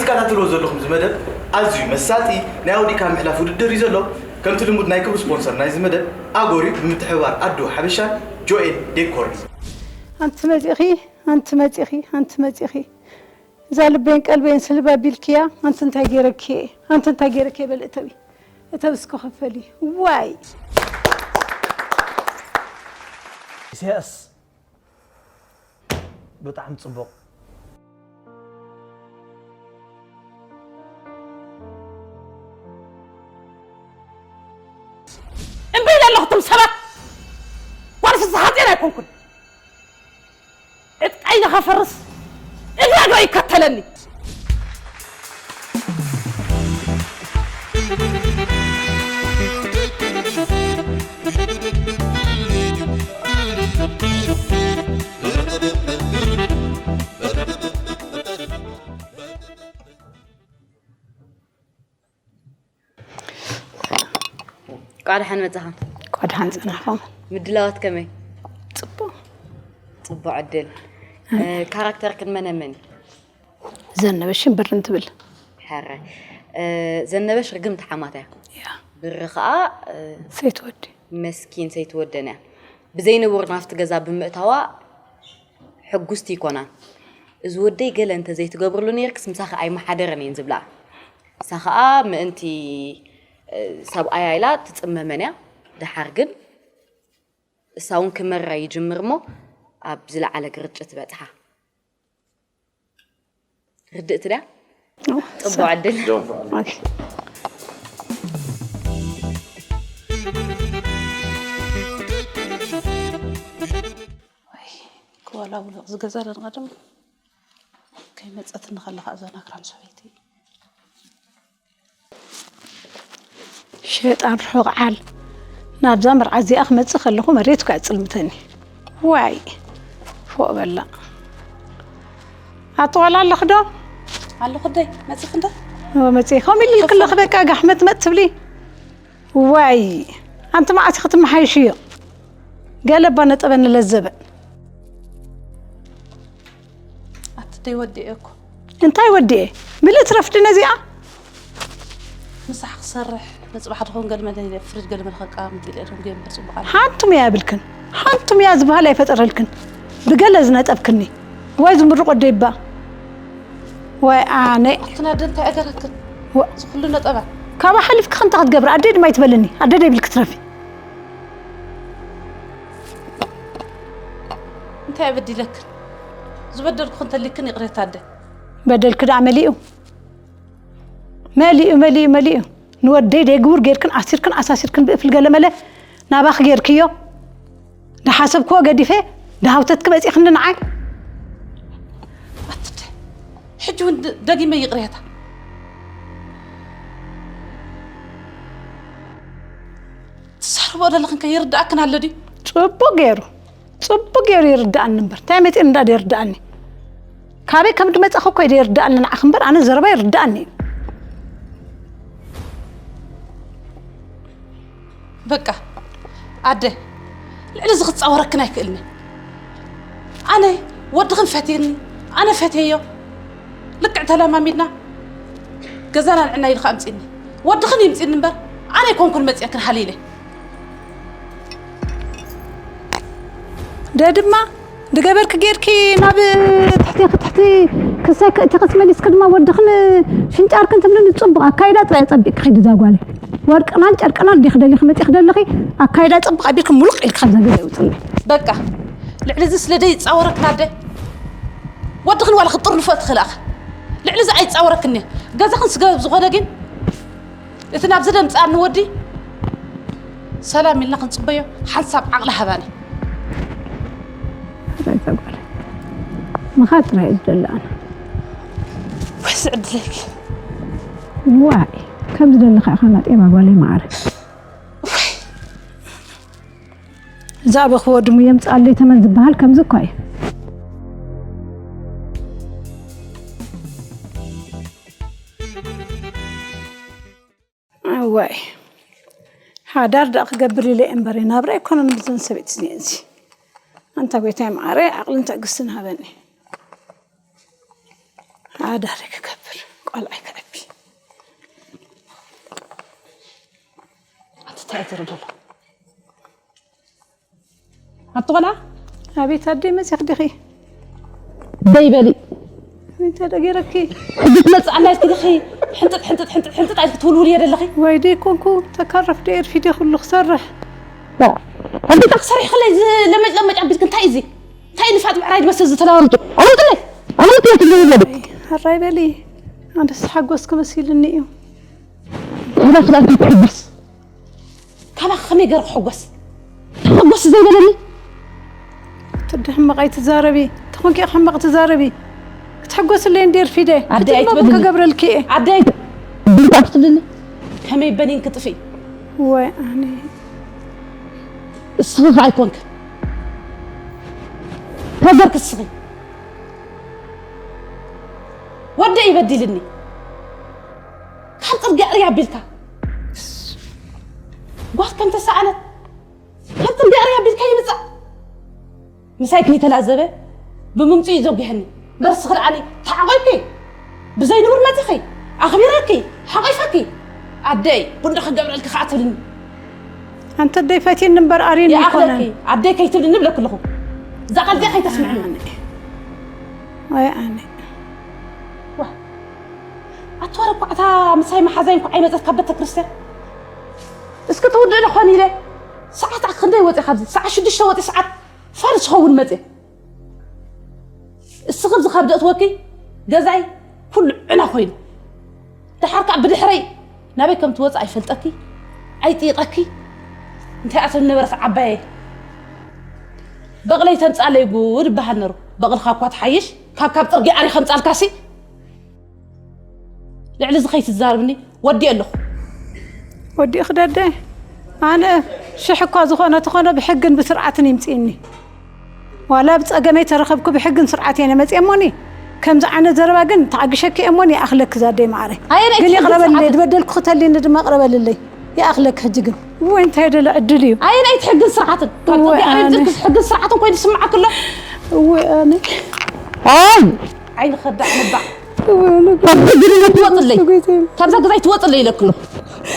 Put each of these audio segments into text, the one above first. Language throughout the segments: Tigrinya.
ትከታተልዎ ዘለኹም እዚ መደብ ኣዝዩ መሳጢ ናይ ኣውዲእካ ምሕላፍ ውድድር እዩ ዘሎ። ከምቲ ልሙድ ናይ ክብሪ ስፖንሰር ናይዚ መደብ ኣጎሪ ብምትሕብባር ኣዶ ሓበሻን ጆኤል ዴኮር እዩ። ኣንቲ መጺኺ ኣንቲ መጺኺ ኣንቲ መጺኺ እዛ ልበይን ቀልበይን ስልብ ኣቢልክያ። ኣንቲ እንታይ ገይረኪ ኣንቲ እንታይ ገይረኪ በል እተዊ እተዊ እስኮ ከፈሊ። ዋይ ኢሳያስ ብጣዕሚ ጽቡቕ። እምቢ ኢለ ኣለኹ እቶም ሰባት። ጓል ፍስሓ ጽዮን ኣይኮንኩን። ዕጥቀይ ንኸፍርስ እግራ ዶ ይከተለኒ? ቋድሓን መጻኻ። ቋድሓን ጸናሕኩም። ምድላዋት ከመይ? ጽቡቅ። ጽቡቅ ዕድል። ካራክተርክን መነ መን እዩ? ዘነበሽ ሽምብርን ትብል። ሕረ ዘነበሽ ርግምቲ ሓማት እያ። ያ ብሪ ከዓ ሰይትወዲ። መስኪን ሰይትወደን እያ። ብዘይ ንቡር ናብቲ ገዛ ብምእታዋ ሕጉስቲ ይኮናን። እዚ ወደይ ገለ እንተዘይትገብርሉ ነይርክስ ምሳኺ ኣይመሓደረን እየን ዝብላ። እሳ ከዓ ምእንቲ ሰብኣያ ኢላ ትፅመመን እያ። ደሓር ግን እሳ እውን ክመራ ይጅምር እሞ ኣብ ዝለዓለ ግርጭት ትበፅሓ። ርድእቲ ድያ? ፅቡቅ ዕድል። ክዋላ ውልቕ ዝገዛ ደንቐድም ከይመፀትኒ ከለኻ እዛ ናግራም ሰበይቲ ሸጣን ርሑቕ ዓል ናብዛ መርዓ እዚኣ ክመፅእ ከለኹ መሬት እኳ የፅልምተኒ። ዋይ ፎእ በላ ኣጥዋላ ኣለኽ ዶ? ኣለኹ ደይ መፅኽ እንደ መፅእ ከምኡ ኢሉ ኢልክለኽ በቃ ጋሕመጥመጥ ትብሊ። ዋይ ኣንቲ መዓት ክትመሓይሽዮ ገለ እባ ነጠበ ንለዘበ ኣቲ ደይ ወዲኤ እኮ እንታይ ወዲኤ ምልእ ትረፍዲ ነዚኣ ምሳሕ ክሰርሕ ንፅባሕ ድኾን ገልመለ ፍርድ ገልመለ ከቃምጥ ኢለ ዶም ገምበር ፅቡቕ ኣለ ሓንቱም እያ ብልክን ሓንቱም እያ ዝበሃል ኣይፈጠረልክን ብገለ ዝነጠብክኒ ወይ ዝምርቆ ደይባ ወይ ኣነ ኣክና ደንታ እገረክን ወ- እዚ ኩሉ ነጠባ ካብኣ ሓሊፍኪ ከምታ ክትገብሪ ኣደይ ድማ ይትበልኒ ኣደ ደይብልኪ ትረፊ እንታይ ኣበዲለክን ዝበደልኩ እንተሊክን ይቕሬታ ኣደ በደልኪ ደኣ መሊኡ መሊኡ መሊኡ መሊኡ ንወደይ ደይ ግቡር ጌርክን ኣሲርክን ኣሳሲርክን ብእፍል ገለመለ ናባኺ ጌርክዮ ደሓሰብክዎ ገዲፈ ደሃውተትኪ መጺኽኒ ንዓይ ኣትደ ሕጂ እውን ድ- ደጊመ ይቕሬታ ትዛረቦ ዘለኽን ከ ይርድኣክን ኣሎ ድዩ ጽቡቅ ገይሩ ጽቡቅ ገይሩ ይርድኣኒ እምበር እንታይ መጺኡ እንዳ ይርድኣኒ ካበይ ከም ድመጻኹ እኮ ይርድኣኒ ንዓኺ እምበር ኣነ ዘረባ ይርድኣኒ እዩ በቃ ኣደ ልዕሊ እዚ ክፃወረክን ኣይክእልኒ ኣነ ወድኽን ፈትየኒ ኣነ ፈትየዮ ልክዕ ተለማሚድና ገዛና ንዕና ኢልካ ኣምፅኒ ወድኽን ይምፅኒ እምበር ኣነ ኣይኮንኩን መፅአክን ሃሊለ ደ ድማ ድገበርኪ ጌርኪ ናብ ትሕቲ ክትሕቲ ክሳይ ክእቲ ክትመሊስኪ ድማ ወድኽን ሽንጫርክን ትብልኒ ፅቡቕ ኣካይዳ ጥራይ ፀቢቕኪ ኺዲ እዛ ጓለይ ወርቅናን ጨርቅናን ዲኺ ደሊኺ መፂኺ ደለኺ ኣካይዳ ፅቡቕ ኣቢልኪ ሙሉቕ ኢልኪ ካብዛ ገዛ ይውፅኒ በቃ ልዕሊ እዚ ስለ ደይ ይፃወረክን ኣደ ወድኽን ዋላ ክጥርንፎ ትኽእል ኣኸ ልዕሊ እዚ ኣይፃወረክን ገዛኽን ስገብ ዝኾነ ግን እቲ ናብዚ ደምፅኣኒ ወዲ ሰላም ኢልና ክንፅበዮ ሓንሳብ ዓቕሊ ሃባኒ ራይታ ጓል ምኻድ ጥራይ እዩ ዝደሊ ኣነ ወይስ ዕድለይክ ዋይ ከም ዝደለኻ ኢኻ ናጤባ ጓለይ ማዓረ እዛ ኣበኽዎ ድሙ የምፅኣለይ ተመን ዝበሃል ከምዚ እኳ እዩ እዋይ ሓዳር ደኣ ክገብር ኢለ እየ እምበር ናብራ ኣይኮነን ብዘን ሰበይቲ እዚአን እዚ ኣንታ ጎይታይ መዓረ ዓቕልን ትዕግስትን ሃበኒ ሓዳር ክገብር ካልኣይ ክዕቢ። ኣቲ እንታይ እዩ ዝርኢ ዘሎ? ኣቲ ቆልዓ? ኣቤት ኣደይ፣ መጺኺ ዲኺ? ደይ በሊ። እንታይ ደገረኪ? ሕጂ ትመጽእ ኣላ ኢልኪ ዲኺ? ሕንጥጥ፣ ሕንጥጥ፣ ሕንጥጥ፣ ሕንጥጥ ኢልኪ ትውልውልዮ ዘለኺ? ወይ ደይ ኮንኩ፣ ተካረፍ ደይ እርፊደ ኩሉ ክሰርሕ። ሕንጥጥ ክሰርሕ ከለይ ዝ-፣ ለመጭ ለመጭ ኣቢልኪ እንታይ እዩ እዚ? እንታይ ንፋጥ ብዕራይ ዝመስል ዝተለዋወጡ? ኣምልጥለይ! ኣምልጥለይ ትብለኒ ዘለኺ? ሕራይ በሊ። ኣነስ ሓጎስኪ መሲሉኒ እዩ። ካባኺ ላታ ትሕጎስ? ካባኺ ከመይ ገይረ ክሕጎስ? ተሓጎሲ ዘይበለኒ? ትዲ ሕመቕ ኣይትዛረቢ። ተኾንኪ ኢኺ ሕመቕ ትዛረቢ። ክትሕጎስለይ እንድየ ርፊደ። ኣደይ ክትጥበቡ ኣይትበልኒ። ክገብረልኪ እየ። ኣደይ ኣይት-፣ ብልጣፍ ትብልኒ? ከመይ በሊን ክጥፍኢ? ወይ ኣነ። እስኺ ኸኣ ኣይኮንክን። ተዘርክ እስኺ። ወደይ ይበዲልኒ። ካብ ጽርግያ እርይ ኣቢልካ። ጓል ከም ተሰኣነት ካብ ጽርግያ እርይ ኣቢልካ ይምጻእ። ምሳይ ክንተላዘበ ብምምጽኡ እዩ ዘጒሀኒ። በርስ ክልኣኒ ተዓቒብኪ። ብዘይ ንቡር መጺኺ። ኣኽቢረኪ። ሓቒፈኪ። ኣደይ፣ ቡንዶ ክገብረልኪ ከኣ ትብልኒ። ኣንተ ኣደይ ፈትየኒ እምበር ኣርየኒ ይኣኽለኪ። ኣይኮነን። ኣደይ ከይትብልኒ እብለኪ ኣለኹ። እዛ ቃል እዚኣ ከይተስምዕኒ። ኣነ። ኣይ ኣነ። ዋ። ኣቲ ወረ እኳ እታ ምሳይ መሓዛይ እንኳ ኣይመጸት ካብ ቤተ ክርስቲያን። እስኪ ትውድእኒ ኾን ኢለ። ሰዓት ኣክ ክንደይ ወጺ ካብዚ? ሰዓት ሽዱሽተ ወጺ ሰዓት ፋርስ ኸውን መጺ። እስኺ ኣብዚ ካብ ደእትወኪ ገዛይ ኩሉ ዕና ኮይኑ። ደሓር ከኣ ብድሕረይ ናበይ ከም ትወጽእ ኣይፈልጠኪ፣ ኣይጥይቐኪ። እንታይ ኣሰብ ነበረስ ዓባየ። በቕለይ ተምጻለይ ጉድ ይበሃል ነሩ። በቕልኻ እኳ ትሓይሽ፣ ካብ ካብ ጽርግያ ኣሪ ከምጻልካሲ። ልዕሊ እዚ ከይትዛረብኒ ወዲ ኣለኹ። ወዲእኺ ደደ? ኣነ ሽሕ እኳ ዝኾነ ተኾነ ብሕግን ብስርዓትን ይምጽእኒ። ዋላ ብጸገመይ ተረኸብኩ ብሕግን ስርዓት እየ መጽየ እሞኒ። ከምዚ ዓይነት ዘረባ ግን ተዓግሸኪ እየ እሞኒ ይኣኽለኪ ዛደይ መዓረይ። ኣየናይ ግን ትሕግን ይቕረበልለይ፣ ስርዓትን? ዝበደልኩ ተልዩኒ ድማ ይቕረበልለይ። ይኣኽለኪ ሕጂ ግን። ወይ እንታይ ደለ ዕድል እዩ። ኣየናይ ትሕግን ስርዓትን? ካብ እወ፣ ጽርግያ ኣነ። ሕግን ስርዓትን ኮይኑ ዝስምዓኪ ኣሎ? እወ፣ ኣነ። ኣይ! ዓይኒ ከዳዕ ምባዕ። እወ፣ ኣነ። ካብ ሕጂ ንለ ትወጽለይ። እወ፣ እወ። ካብዛ ገዛይ ትወጽለይ ኢለኪ ኣለኹ።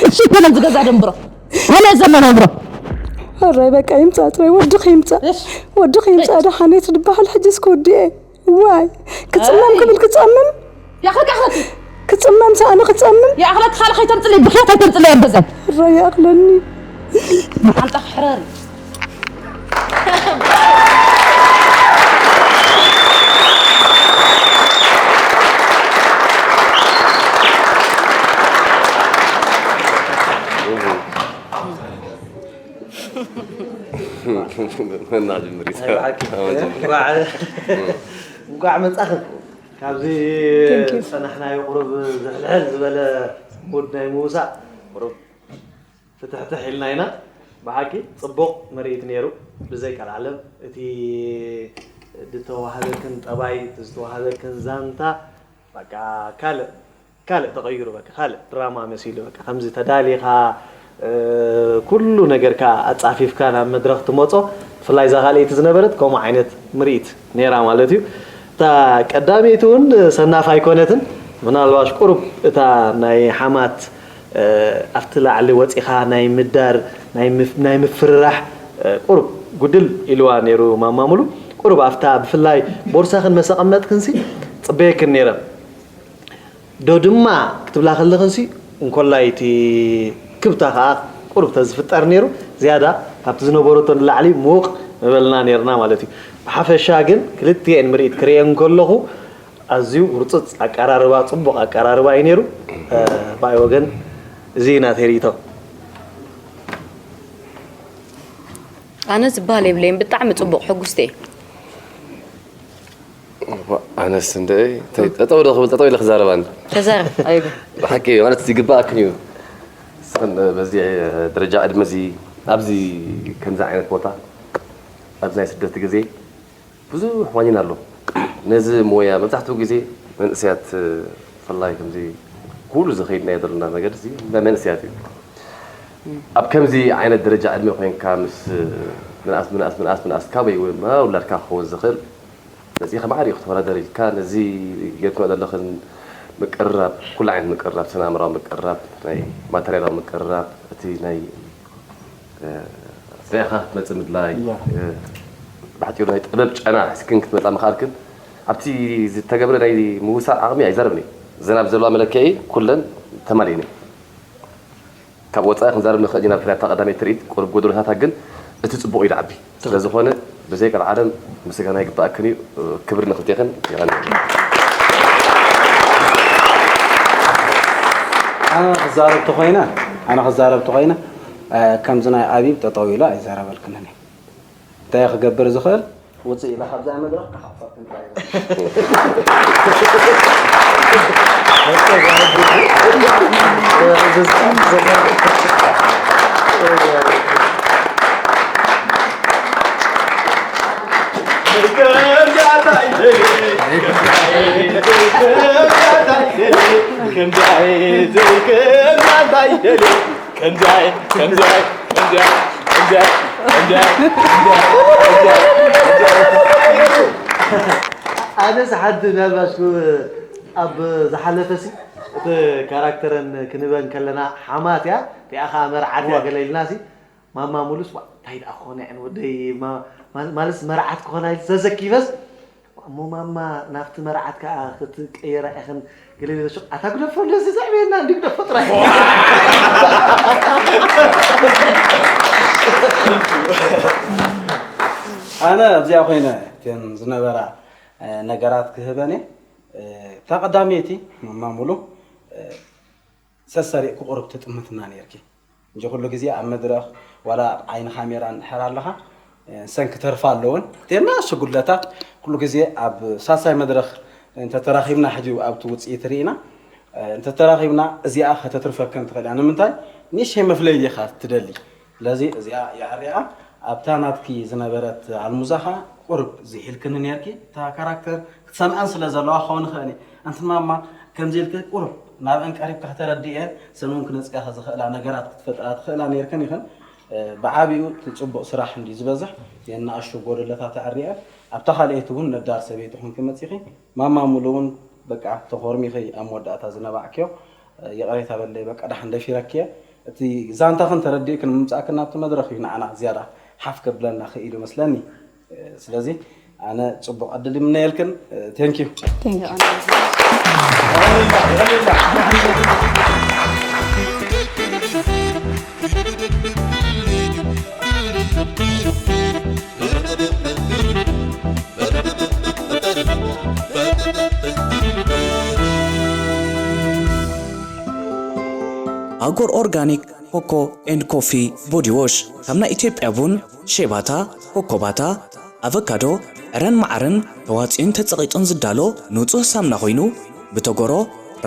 እሺ፣ እኮ ነዚ ገዛ ደንብሮ። ኣነ ዘመናብሮ። ሕራይ በቃ ይምጻእ ጥራይ፣ ወድኺ ይምጻእ። እሺ። ወድኺ ይምጻእ፣ እሺ። ደሓነይ ትድበሃል ሕጂ እስኪ ወዲኤ። ዋይ፣ ክጽመም ኣይ። ክብል ክጸምም? ይኣኽለኪ፣ ይኣኽለኪ። ክጽመም ሰኣነ ክጸምም? ይኣኽለኪ፣ ካልእ ከይተምጽለይ፣ ብኽያት ኣይተምጽለይ ኣብ ገዛይ። ሕራይ ይኣኽለኒ። መዓንጣ ክሕረር። መና ጅምሪ። ናይ ብሓቂ። ኣዎ፣ ጅምሪ። እንኳዕ፣ እንኳዕ መጻኽን። ካብዚ Thank you። ዝጸናሕናዮ ቁሩብ ዝሕልሕል ዝበለ ሙድ ናይ ምውሳእ ቁሩብ ፍትሕትሕ ኢልና ኢና። ብሓቂ ጽቡቕ ምርኢት ነይሩ። ብዘይ ቀልዓለም እቲ ዝተዋህበክን ጠባይ፣ እቲ ዝተዋህበክን ዛንታ፣ በቃ ካልእ፣ ካልእ ተቐይሩ፣ በቃ ካልእ ድራማ መሲሉ፣ በቃ ከምዚ ተዳሊኻ፣ እ፣ ኩሉ ነገርካ ኣጻፊፍካ ናብ መድረኽ ትመጾ። ብፍላይ እዛ ካልኣይቲ ዝነበረት ከምኡ ዓይነት ምርኢት ነይራ ማለት እዩ። እታ ቀዳመይቲ እውን ሰናፍ ኣይኮነትን። ምናልባሽ ቁሩብ እታ ናይ ሓማት፣ እ፣ ኣብቲ ላዕሊ ወጺኻ ናይ ምዳር፣ ናይ ምፍ-፣ ናይ ምፍርራሕ፣ እ፣ ቁሩብ ጉድል ኢልዋ ነይሩ ማማ ሙሉ። ቁሩብ ኣብታ ብፍላይ ቦርሳኽን መሰቐመጥክንሲ ጽበየክን ነይረ። ዶ ድማ ክትብላ ከለኽንሲ እንኮላይ እቲ ክብታ ከኣ ቁሩብ ተዝፍጠር ነይሩ፣ ዝያዳ ካብቲ ዝነበረቶ ንላዕሊ ምውቕ ምበልና ነይርና ማለት እዩ። ብሓፈሻ ግን ክልቲኤን ምርኢት ክርእየን ከለኹ ኣዝዩ ህርጹጽ ኣቀራርባ፣ ጽቡቕ ኣቀራርባ እዩ ነይሩ። እ፣ ብኣይ ወገን እዚ እዩ ናተይ ርእይቶ። ኣነ ዝበሃል የብለይን፣ ብጣዕሚ ጽቡቕ፣ ሕጉስቲ እየ። ኣነስ እንደ፣ እንታይ፣ ጠጠው ዶ ክብል፣ ጠጠው ኢለ ክዛረብ ኣነ። ተዛረብ፣ ኣይጉ። ብሓቂ ማለት ይግባኣክን እዩ። ሰን-፣ በዚ ደረጃ ዕድመ እዚ፣ ኣብዚ ከምዚ ዓይነት ቦታ፣ ኣብዚ ናይ ስደት ግዜ ብዙሕ ዋኒን ኣሎ። ነዚ ሞያ መብዛሕትኡ ግዜ መንእሰያት፣ ብፍላይ ከምዚ ኩሉ ዝኸይድናዮ ዘለና መገዲ እዚ ናይ መንእሰያት እዩ። ኣብ ከምዚ ዓይነት ደረጃ ዕድመ ኮይንካ ምስ ምንኣስ፣ ምንኣስ፣ ምንኣስ፣ ምንኣስ ካበይ እውን ውላድካ ክኸውን ዝኽእል ነዚ ከማዕሪ እዩ ክትወዳደር ኢልካ ነዚ ጌርክዮ ዘለኽን ምቅርራብ፣ ኩሉ ዓይነት ምቅርራብ፣ ሰናምራዊ ምቅርራብ፣ ናይ ማተርያላዊ ምቅርራብ፣ እቲ ናይ እ፣ ሪኢኻ ክትመጽእ ምድላይ፣ ያ። እ፣ ብሓጺሩ ናይ ጥበብ ጨና ሒዝክን ክትመጻ ምኽኣልክን ኣብቲ ዝተገብረ ናይ ምውሳእ ዓቕሚ ኣይዛረብን እየ። እዘን ኣብ ዘለዋ መለክዒ ኩለን ተማሊእን እየን። ካብ ወጻኢ ክንዛረብ ንኽእል ኢና፣ ብፍላይ ኣብታ ቀዳመይቲ ትርኢት ቁሩብ ጎደሎታታ፣ ግን እቲ ጽቡቕ እዩ ዝዓቢ። ስለ ዝኾነ ብዘይ ቀልዓለም ምስጋና ይግባኣክን እዩ። ክብሪ ንኽልቴኽን። የቐንየለይ። ኣነ ክዛረብ ተኾይነ ኣነ ክዛረብ ተኾይነ እ፣ ከምዚ ናይ ኣቢብ ጠጠው ኢሉ ኣይዛረበልክንን እየ። እንታይ ክገብር ዝኽእል? ውፅእ ኢለ ካብዛ መድረኽ ክሓፈርክን ጥራይ እየ። ኣነስ ሓንቲ ምናልባሽ ኣብ ዝሓለፈ ሲ እቲ ካራክተረን ክንበን ከለና ሓማት እያ እቲኣ ከዓ መርዓት እያ ገለ ኢልና ሲ ማማ ሙሉስ ዋ እንታይ ደኣ ክኾነ እየን ወደይ ማ- ማ- ማለስ መርዓት ክኾና ኢል ተዘኪበስ እሞ ማማ ናብቲ መርዓት ከዓ ክትቀየራ ኢኽን ገለ ኢለ ሹቕ ኣታ ግደፎ እንደዚ ዘዕበየና እንዲ ግደፎ ጥራይ ኣነ ኣብዚኣ ኮይነ እተን ዝነበራ እ፣ ነገራት ክህበን እየ እ፣ እታ ቀዳመይቲ ማማ ሙሉ እ፣ ሰሰሪእኪ ቁሩብ ትጥምትና ነይርኪ እንጂ ኩሉ ግዜ ኣብ መድረኽ ዋላ ኣብ ዓይኒ ካሜራ እንድሕር ኣለኻ እ፣ ንሰን ክተርፋ ኣለወን እተን ንኣሽቱ ጉድለታት ኩሉ ግዜ ኣብ ሳሳይ መድረኽ እንተተራኺብና ሕጂ ኣብቲ ውፅኢት ርኢና እ፣ እንተተራኺብና እዚኣ ከተትርፈክን ትኽእል እያ ንምንታይ ንእሽተይ መፍለይ ዲኻ ትደሊ ስለዚ እዚኣ የዐርያ ኣብታ ናትኪ ዝነበረት ኣልሙዛኻ ቁሩብ ዝሒልክኒ ነርኪ እታ ካራክተር ክትሰምዐን ስለ ዘለዋ ክኸውን ይኽእል እዩ ኣንቲ ማማ ከምዚ ኢልኪ ቁሩብ ናብአን ቀሪብካ ከተረድእየን ሰን እውን ክነፅጋኻ ዝኽእላ ነገራት ክትፈጥራ ትኽእላ ነርክን ይኽን ብዓብኡ እቲ ፅቡቕ ስራሕ እንዲ ዝበዝሕ የናእሽቱ ጎደለታት ኣዕርየን ኣብታ ካልኣይቲ እውን ነዳር ሰበይቲ ኮንኪ መፂኺ ማማ ሙሉ እውን በቃ ተኾርሚኺ ኣብ መወዳእታ ዝነባዕክዮ ይቕሬታ በለይ በቃ ዳሕን ደፊረክየ እቲ ዛንታኽን ተረዲእክን ምምፃእክን ናብቲ መድረኽ እዩ ንዓና ዝያዳ ሓፍ ከብለና ክኢሉ መስለኒ ስለዚ ኣነ ፅቡቕ ዕድል ይምነየልክን ቴንኪዩ ኣጎር ኦርጋኒክ ኮኮ ኤንድ ኮፊ ቦዲ ዎሽ ካብ ናይ ኢትዮጵያ ቡን፣ ሼባታ፣ ኮኮባታ፣ ኣቨካዶ፣ ዕረን መዓርን ተዋፅኡን ተፀቒጡን ዝዳሎ ንፁህ ሳምና ኮይኑ ብተጎሮ፣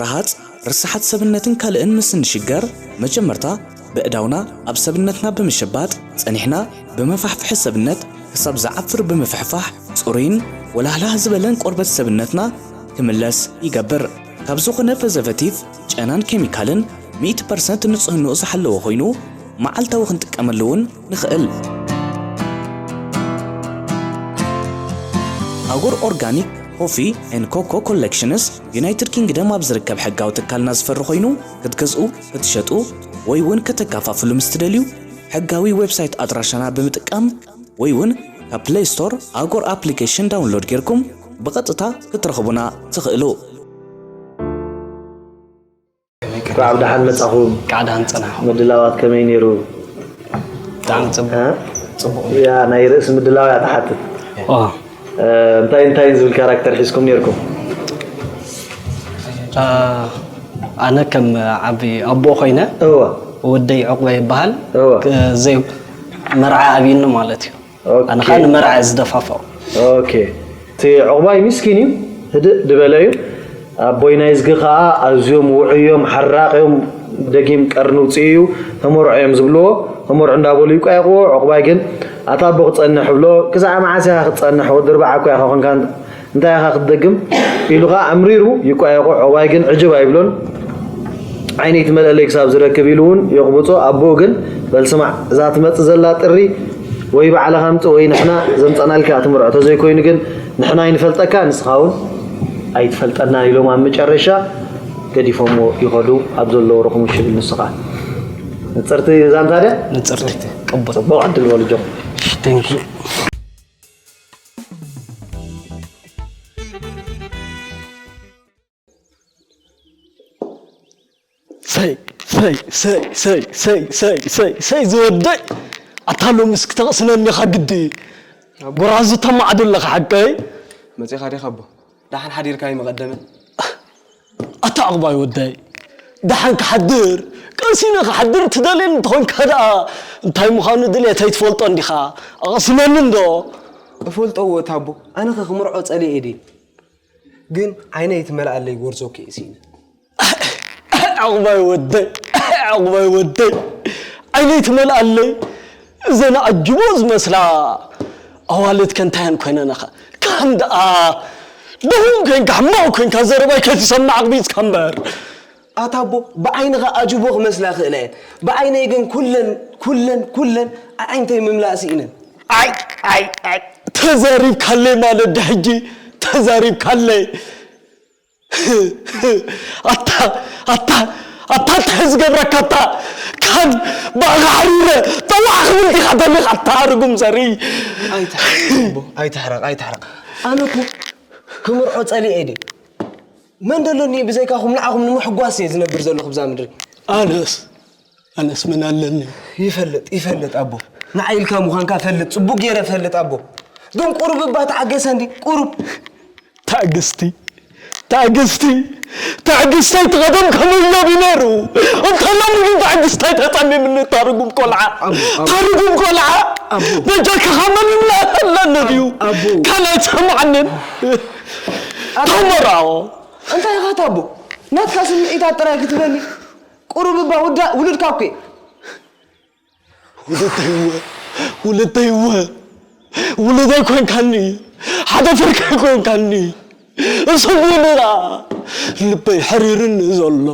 ረሃፅ፣ ርስሓት ሰብነትን ካልእን ምስ እንሽገር መጀመርታ በእዳውና ኣብ ሰብነትና ብምሽባጥ ፀኒሕና ብመፋሕፍሒ ሰብነት ክሳብ ዝዓፍር ብምፍሕፋሕ ፅሩይን ወላህላህ ዝበለን ቆርበት ሰብነትና ክምለስ ይገብር። ካብ ዝኾነ ፕሪዘርቨቲቭ፣ ጨናን ኬሚካልን ሚእቲ ፐርሰንት ንፅህንኡ ዝሓለወ ኮይኑ መዓልታዊ ክንጥቀመሉ እውን ንኽእል። ኣጉር ኦርጋኒክ ኮፊ ኤንድ ኮኮ ኮሌክሽንስ ዩናይትድ ኪንግደም ኣብ ዝርከብ ሕጋዊ ትካልና ዝፈሪ ኮይኑ ክትገዝኡ፣ ክትሸጡ ወይ እውን ከተከፋፍሉ ምስ ትደልዩ ሕጋዊ ዌብሳይት ኣድራሻና ብምጥቃም ወይ እውን ካብ ፕለይ ስቶር ኣጎር ኣፕሊኬሽን ዳውንሎድ ጌርኩም ብቐጥታ ክትረኽቡና ትኽእሉ። እንኳዕ ብደሓን መጻኹም። እንኳዕ ደሓን ጸናሕኩም። ምድላዋት ከመይ ነይሩ? ብጣዕሚ ጽቡቕ። እ? ጽቡቕ። ያ ናይ ርእሲ ምድላው እያ ትሓትት። ኦ። እ፣ እንታይ እንታይ ዝብል ካራክተር ሒዝኩም ነይርኩም? እ፣ ኣነ ከም ዓቢ ኣቦ ኮይነ እወ። ወደይ ዕቑበ ይበሃል። እወ። ክ-፣ ዘይ መርዓ ኣብዩኒ ማለት እዩ። ኣነ ኸኣ ንመርዓ እየ ዝደፋፍኦ። ኦኬ። እቲ ዕቑባይ ሚስኪን እዩ፣ ህድእ ዝበለ እዩ። ኣቦይ ናይዝጊ ኸኣ ኣዝዮም ውዑይ እዮም፣ ሓራቕ እዮም፣ ደጊም ቀርኒ ውፅኢ እዩ፣ ተመርዖ እዮም ዝብልዎ። ተመርዖ እንዳበሉ ይቋየቕዎ። ዕቑባይ ግን ኣታ ኣቦ ክጸንሕ እብሎ፣ ክሳዕ መዓስ ኢኻ ክትጸንሕ? ወዲ ኣርብዓ እኮ ኢኻ ኾንካ እንታይ ኢኻ ክትደግም ኢሉ ኸዓ ኣምሪሩ ይቋየቖ። ዕቑባይ ግን ዕጅብ ኣይብሎን። ዓይነይ ትመልአለይ ክሳብ ዝረክብ ኢሉ እውን የቑብጾ። ኣቦኡ ግን በል ስማዕ እዛ ትመጽእ ዘላ ጥሪ ወይ ባዕልኻ ኣምጽእ ወይ ንሕና ዘምጸናልካ እያ ትምርዖ። ተዘይኮይኑ ግን ንሕና ኣይንፈልጠካ ንስኻ እውን ኣይትፈልጠናን ኢሎም ኣብ መጨረሻ ገዲፎምዎ ይኸዱ ኣብ ዘለዉ ረኹም ሽብል ንስኻ። ንጽርቲ ዛንታ ድያ? ንጽርቲ። ቅቡል። ጽቡቕ ዕድል በሉ ጆ። እሺ፣ thank you። ሰይ ሰይ ሰይ ሰይ ሰይ ሰይ ሰይ ሰይ ሰይ ዝወደይ፣ ኣታ ሎምስ ክተቕስነኒ ኢኻ ግዲ። ጎራዙ ተማዕዱ ኣለኻ ሓቀይ። መጺኻ ዲኻ ኣቦ? ደሓን ሓዲርካ ይመቐደመ። ኣታ ዕቑባይ ወደይ፣ ደሓን ክሓድር፣ ቀሲነ ክሓድር ትደልየኒ እንተኾንካ ደኣ፣ እንታይ ምዃኑ ድሌተይ ትፈልጦ እንዲኻ? ኣቕስነኒ እንዶ። እፈልጦ እወ ኣታ ኣቦ፣ ኣነኸ ክምርዖ ጸሊኤ ድየ? ግን ዓይነይ ትመልኣለይ ጎርዞ ክእሲነ። ዕቑባይ ወደይ፣ ዕቑባይ ወደይ፣ ዓይነይ ትመልኣለይ። እዘን ኣጅቦ ዝመስላ ኣዋልድ ከ እንታየን ኮይነናኻ? ካን ደኣ ድኹም ኮይንካ፣ ሕማቕ ኮይንካ፣ ዘረባይ ከይትሰምዕ ኣቕቢጽካ እምበር። ኣታ ኣቦ፣ ብዓይንኻ ኣጅቦ ክመስላ ክእላ እየን። ብዓይነይ ግን ኩለን፣ ኩለን፣ ኩለን ኣዒንተይ ምምላእ ስኢነን። ኣይ፣ ኣይ፣ ኣይ፣ ተዛሪብካለይ ማለት ዶ ሕጂ? ተዛሪብካለይ። ኣታ፣ ኣታ፣ ኣታ፣ እንታይ ዝገብረካ ኣታ? ካን ብኣኻ ሓሪረ ጠዋዕ ክብል ዲኻ ደሊኻ ኣታ ርጉም ዘርኢ? ኣይትሕረቕ ኣቦ፣ ኣይትሕረቕ፣ ኣይትሕረቕ። ኣነ እኮ ክምርዖ ጸሊኤ ድየ? መን ደሎኒ ብዘይካኹም ንዓኹም ንምሕጓስ እየ ዝነብር ዘለኹ ብዛ ምድሪ። ኣነስ፣ ኣነስ መን ኣለኒ? ይፈልጥ፣ ይፈልጥ ኣቦ። ንዓይ ኢልካ ምዃንካ ፈልጥ፣ ጽቡቕ ገይረ ፈልጥ ኣቦ። ግን ቁሩብ እባ ተዓገሰ እንዲ፣ ቁሩብ። ትዕግስቲ፣ ትዕግስቲ፣ ትዕግስተይ ትቐደም ከመይ ኢሎም እዩ ነይሩ? እንተ ሎሚ ግን ትዕግስተይ ተጸሚምኒ እታ ርጉም ቆልዓ። ኣቦ፣ ኣቦ። እታ ርጉም ቆልዓ። ኣቦ። በጃካ ካብ መን ይምለኣለኒ ድዩ? ኣቦ። ካልኣይ ሰማዕንን። ኣቦ። ተመራኦ። እንታይ ኢኻ ኣቦ? ናትካ ስምዒታት ጥራይ ክትበኒ? ቁሩብ እባ ውዳ-፣ ውሉድካ እኮ እየ። ውለተይወ፣ ውለተይወ፣ ውለተይ ኮንካኒ፣ ሓደ ፍርቂ ኮንካኒ። እሱ ውልዳ ልበይ ሕሪርኒ ዘሎ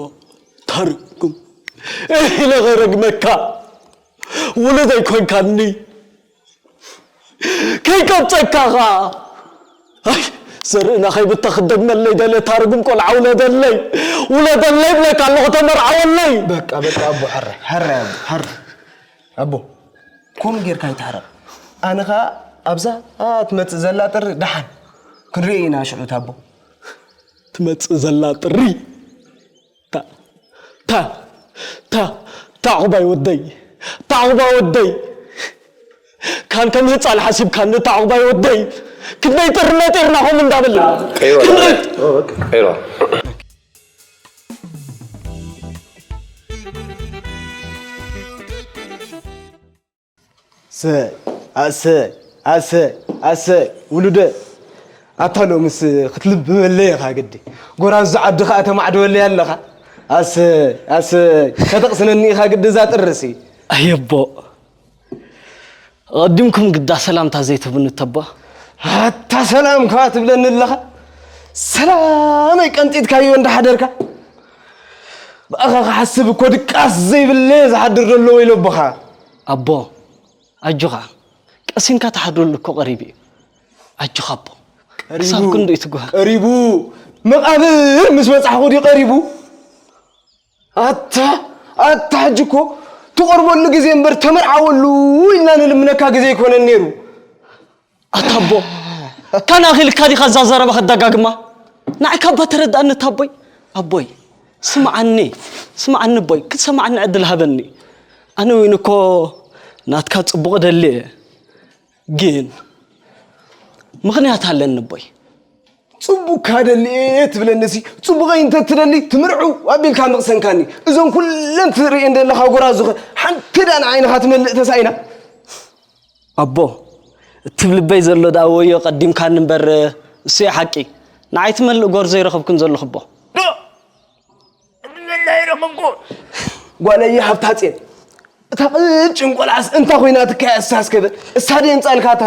ተርጉም። እህ ኢለ ኸረግመካ፣ ውለተይ ኮንካኒ። ከይቀብጸካ ኸኣ። ኣይ፣ ዘርእና ከይብተኽ ክደግመለይ ደልየ፣ እታ ርጉም ቆልዓ ውለደለይ፣ ውለደለይ እብለካ ኣለኹ፣ ተመርዓወለይ። በቃ፣ በቃ፣ ኣቦ፣ ሕራይ፣ ሕራይ፣ ኣቦ፣ ሕራይ። ኣቦ፣ ከምኡ ጌርካ ኣይትሕረቕ። ኣነ ኸኣ ኣብዛ፣ ኣ፣ ትመጽእ ዘላ ጥሪ ደሓን ክንርኢ ኢና፣ ሽዑ፣ ኣቦ። ትመጽእ ዘላ ጥሪ? ታ፣ ታ፣ ታ፣ ታ ዕቑባይ ወደይ፣ ታ ዕቑባይ ወደይ። ካን ከም ህጻን ሓሲብካኒ፣ ታ ዕቑባይ ወደይ። ክንደይ ጥሪ ነጢርና ከምኡ እንዳበልና። ቀይሮ፣ ክንደይ ቀይሮ። ሰይ፣ ኣሰይ፣ ኣሰይ፣ ኣሰይ፣ ውሉደ። ኣታ ሎምስ ክትልብመለይ ኢኻ ግዲ። ጎራዙ ዓዲ ኸኣ ተማዕድወለይ ኣለኻ። ኣሰይ፣ ኣሰይ፣ ከተቕስነኒ ኢኻ ግዲ እዛ ጥርሲ። ኣየቦ፣ ኣቐዲምኩም ግዳ ሰላምታ ዘይትህቡኒ ተባ። ኣታ ሰላም ከኣ ትብለኒ ኣለኻ። ሰላመይ ቀንጢጥካዮ እንዳሓደርካ። ብኣኻ ክሓስብ እኮ ድቃስ ዘይብለየ ዝሓድር ዘሎ ወይሎ ኣቦኻ። ኣቦ፣ ኣጆኻ፣ ቀሲንካ ትሓድረሉ እኮ ቀሪቡ እዩ። ኣጆኻ ኣቦ። ቀሪቡ፣ ክሳብ ክንድኡ ትጉሃ። ቀሪቡ፣ መቓብር ምስ በጻሕኹ ድዩ ቀሪቡ? ኣታ፣ ኣታ፣ ሕጂ እኮ ትቐርበሉ ግዜ እምበር ተመርዓወሉ ኢልና ንልምነካ ግዜ ኣይኮነን ነይሩ። ኣታ ኣቦ፣ ካን ኣኺልካ ዲኻ እዛ ዘረባ ከደጋግማ? ንዓይ ካባ ተረድኣኒ ኣታ ኣቦይ። ኣቦይ፣ ስምዓኒ፣ ስምዓኒ ኣቦይ፣ ክትሰምዓኒ ዕድል ሃበኒ። ኣነ እውን እኮ ናትካ ጽቡቕ እደሊ እየ። ግን ምኽንያት ኣለኒ ኣቦይ። ጽቡቕካ ደሊ እየ ትብለኒሲ፣ ጽቡቐይ እንተ ትደሊ ትምርዕው ኣቢልካ ምቕሰንካኒ። እዞን ኩለን ትርእየን ዘለኻ ጎራዙኸ ሓንቲ ደኣ ንዓይንኻ ትመልእ ተሳኢና? ኣቦ፣ እትብ ልበይ ዘሎ ደኣ ወዮ ቀዲምካኒ እምበር፣ እሱ እዩ ሓቂ። ንዓይ ትመልእ ጎርዞ ይረኸብኩን ዘለኹ ኣቦ። ዶ! እምነላ ይረኸብኩ። ጓለየ ሃብታጼን፣ እታ ቅጭን ቆልዓስ እንታ ኮይና ትካየድ እሳስ ከበል፣ እሳ ደየን ጻልካ እታ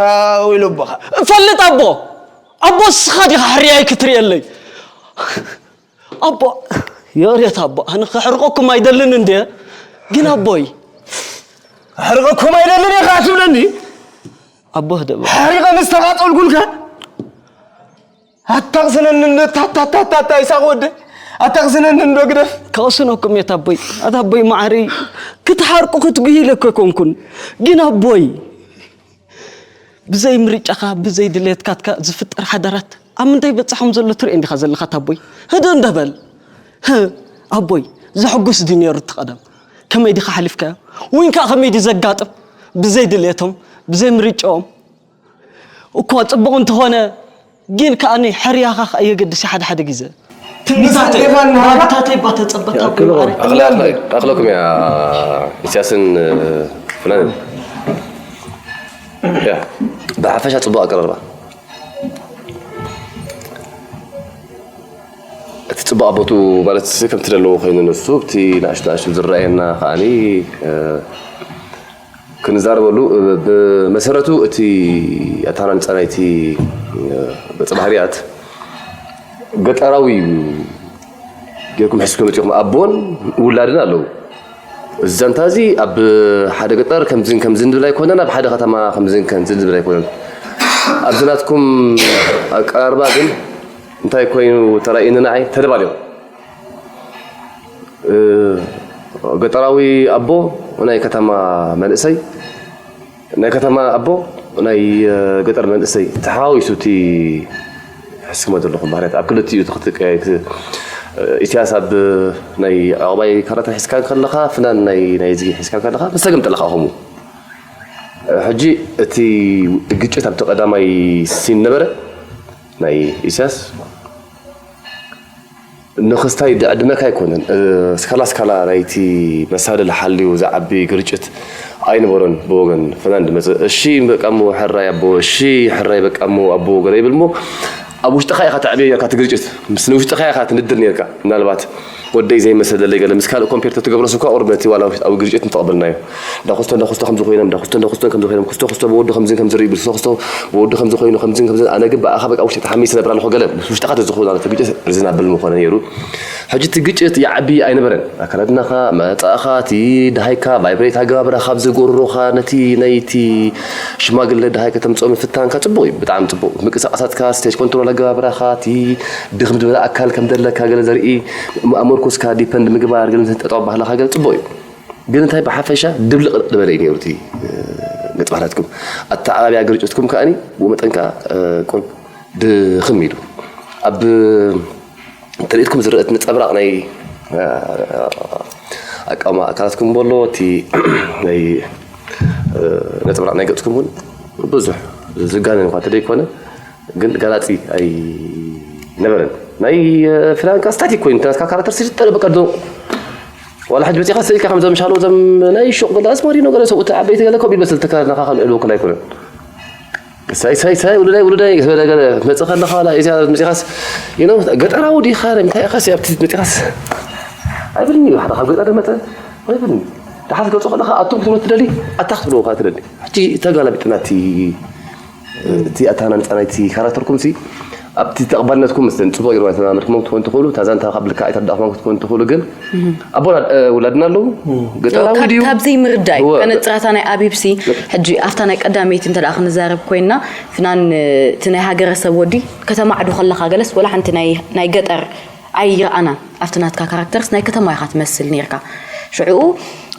ወይሎ ኣቦኻ። እፈልጥ ኣቦ፣ ኣቦ እስኻ ዲኻ ሕርያይ ክትርእየለይ? ኣቦ፣ ይቕሬታ ኣቦ፣ ኣነ ከሕርቐኩም ኣይደልን እንድየ፣ ግን ኣቦይ። ከሕርቐኩም ኣይደልን እየ ኸዓ ትብለኒ? ኣቦ ህደእ በል። ሓሪቐ ምስ ተቓጸልኩልካ? ኣታቕስነኒ፣ ታታታታታ ይሳቕ ወደ። ኣታ ቅስነኒ እንዶ ግደፍ። ከቕስነኩም እየ ኣቦይ። ኣታ ኣቦይ መዓረይ፣ ክትሓርቁ ክትጉሂ ኢለ እኮ ኣይኮንኩን። ግን ኣቦይ፣ ብዘይ ምርጫኻ፣ ብዘይ ድሌትካትካ ዝፍጠር ሓዳራት ኣብ ምንታይ በጻሖም ዘሎ ትርእዮ እንዲኻ ዘለኻ ኣታ ኣቦይ። ህድእ እንዶ በል። ህ፣ ኣቦይ፣ ዘሕጉስ ድዩ ነይሩ እቲ ቀደም? ከመይ ዲኻ ሓሊፍካዮ? ወይን ከኣ ከመይ ድዩ ዘጋጥም? ብዘይ ድሌቶም፣ ብዘይ ምርጫኦም። እኮ ጽቡቕ እንተኾነ፣ ግን ከኣ ሕርያኻ ከኣ የገድስ ሓደ ሓደ ግዜ። ትንቢታት፣ ስቴፋን ንሃባ ናብታተይ እባ ተጸበታ ኣክሎ-፣ ኣቦይ መዓረይ። ኣኽለ-፣ ኣኽለ-፣ ኣኽለኩም እያ ኢሳያስን፣ እ፣ ፍላንን። ያ፣ ብሓፈሻ ጽቡቕ ኣቀራርባ። እቲ ጽቡቕ ኣቦቱ ማለት ከምቲ ዘለዎ ኮይኑ ንሱ፣ እቲ ንኣሽቱ ንኣሽቱ ዝረኣየና ከኣኒ፣ እ፣ ክንዛረበሉ፣ እ፣ ብመሰረቱ እቲ ኣተሃናንጻ ናይቲ፣ እ፣ ገጸ ባህርያት ገጠራዊ እዩ ጌርኩም ሒዝኩም መጺኹም። ኣቦን ውላድን ኣለዉ። እዚ ዛንታ እዚ ኣብ ሓደ ገጠር ከምዝን ከምዝን ዝብል ኣይኮነን፣ ኣብ ሓደ ከተማ ከምዝን ከምዝን ዝብል ኣይኮነን። ኣብዚ ናትኩም ኣቀራርባ ግን እንታይ ኮይኑ ተራእዩኒ ንዓይ? ተደባሊቑ። እ፣ ገጠራዊ ኣቦ፣ ናይ ከተማ መንእሰይ፣ ናይ ከተማ ኣቦ፣ ናይ፣ እ፣ ገጠር መንእሰይ ተሓዋዊሱ እቲ ሕስክሞ ዘለኹም ባህርያት ኣብ ክልቲኡ እቲ ክትቀያየት፣ እ፣ ኢሳያስ ኣብ ናይ ዕቑባይ ካራክተር ሒዝካ ከለኻ፣ ፍናን ናይ፣ ናይ እዚ ሒዝካ ከለኻ፣ ብሰገም ጠለኻ ኸሙ። ሕጂ እቲ ግጭት ኣብቲ ቀዳማይ ሲን ነበረ ናይ ኢሳያስ። ንኽስታይ ድዕድመካ ኣይኮነን። እ፣ ስካላ ስካላ ናይቲ መሳድል ሓልዩ ዝዓቢ ግርጭት ኣይነበሮን ብወገን ፍናን ድመጽእ። እሺ በቃ እሞ ሕራይ ኣቦ፣ እሺ ሕራይ በቃ እሞ ኣቦ ገለ ይብል እሞ ኣብ ውሽጥኻ ኢኻ ተዕብዮ ኔርካ እቲ ግርጭት። ምስ ንውሽጥኻ ኢኻ ትንድር ኔርካ። ምናልባት ወደይ ዘይመሰለለይ ገለ ምስ ካልእ ኮምፔር ተትገብሮስ እኳ ቁሩብ ነቲ ዋላ ውሽጣዊ ግርጭት ምተቐበልናዮ። እንዳ ኩስቶ፣ እንዳ ኩስቶ ከምዚ ኮይኖም፣ እንዳ ኩስቶ፣ እንዳ ኩስቶ ከምዚ ኮይኖም፣ ኩስቶ፣ ኩስቶ ብወዱ ከምዚ ከምዚ ርእዩ ይብል፣ ኩስቶ፣ ኩስቶ ብወዱ ከምዚ ኮይኑ፣ ከምዚ ከምዚ፣ ኣነ ግን ብኣኻ በቃ ውሽጢ ተሓሚሰ ነብር ኣለኹ ገለ፣ ምስ ውሽጥኻ ተዝኸውን ማለት ግጭት ርዝናብል ምኾነ ነይሩ። ሕጂ እቲ ግጭት ይዓቢ ኣይነበረን። ኣከዳድናኻ፣ መጻእኻ፣ እቲ ደሃይካ፣ ቫይብሬት ኣገባብራኻ፣ ኣብዚ ጎርሮኻ፣ ነቲ ናይቲ ሽማግለ ደሃይ ከተምጽኦ ምፍታንካ ጽቡቕ እዩ፣ ብጣዕሚ ጽቡቕ። ምንቅስቓሳትካ፣ ስቴጅ ኮንትሮል ኣገባብራኻ፣ እቲ ድኽም ዝበለ ኣካል ከም ዘለካ ገለ ዘርኢ፣ ኣመርኩስካ ዲፐንድ ምግባር፣ ገለ ጠጠው ባህላኻ ገለ ጽቡቕ እዩ። ግን እንታይ ብሓፈሻ ድብልቕልቕ ዝበለ እዩ ነይሩ እቲ፣ እ፣ ገጽ ባህርያትኩም። ኣተዓባብያ ግርጭትኩም ከኣኒ ብኡ መጠን ከኣ፣ እ፣ ቁሩብ ድኽም ኢሉ። ኣብ ትርኢትኩም ዝረአ እቲ ነጸብራቕ ናይ፣ እ፣ ኣቃውማ ኣካላትኩም በሎ፣ እቲ ናይ፣ እ፣ ነጸብራቕ ናይ ገጽኩም እውን ብዙሕ ዝጋነን እኳ እንተደይኮነ፣ ግን ገላጺ ኣይነበረን። ናይ፣ እ፣ ፍላንካ ስታቲክ ኮይኑ፣ ናትካ ካራክተር ስልጠ በቃ ዶ-፣ ዋላ ሕጂ መጺኻ ስኢልካ ከም ዘምሻሎ ዘም ናይ ሹቕ ገለ ኣዝማሪኖ ገለ ሰብኡት ዓበይቲ ገለ ኮብ ይመስል ተካረናኻ ከም ዕልዎ ክላይ ኣይኮነን። ሳይ፣ ሳይ፣ ሳይ፣ ውሉዳይ፣ ውሉዳይ፣ ገለ፣ ገለ፣ መጽእ ከለኻ ዋላ እዚኣ መጺኻስ፣ you know፣ ገጠራዊ ዲኻ፣ እንታይ ኢኻስ ኣብቲ መጺኻስ? ኣይብልኒ እዩ፣ ሓደ ካብ ገጠር መጸ፣ ኣይብልኒ። ደሓር ገጹ ከለኻ ኣቱም ክትብሎ ትደሊ፣ ኣታ ክትብሎ ከኣ ትደሊ። ሕጂ ተጋላቢጥና እቲ፣ እቲ ኣተሃናንጻ ናይቲ ካራክተርኩም ሲ፣ ኣብቲ ተቐባልነትኩም ምስ ጽቡቕ ገይርዋ ተማምርኩም ትኾን ትኽእሉ፣ እታ ዛንታ ካብ ልክዓ ኣይተረዳእኹም ክትኮን ትኽእሉ፣ ግን ኣቦና፣ እ፣ ውላድና ኣለዉ? ገጠራዊ ካብ-፣ ድዩ? ካብ ዘይምርዳእ እዩ። እወ። ከነጽራታ ናይ ኣቢብሲ፣ ሕጂ ኣብታ ናይ ቀዳመይቲ እንተ ደኣ ክንዛረብ ኮይንና፣ ፍናን፣ እ፣ እቲ ናይ ሃገረሰብ ወዲ ከተማዕዱ ከለኻ ገለስ ወላ ሓንቲ ናይ፣ ናይ ገጠር ኣይረኣናን። ኣብቲ ናትካ ካራክተርስ ናይ ከተማ ኢኻ ትመስል ኔርካ። ሽዑኡ፣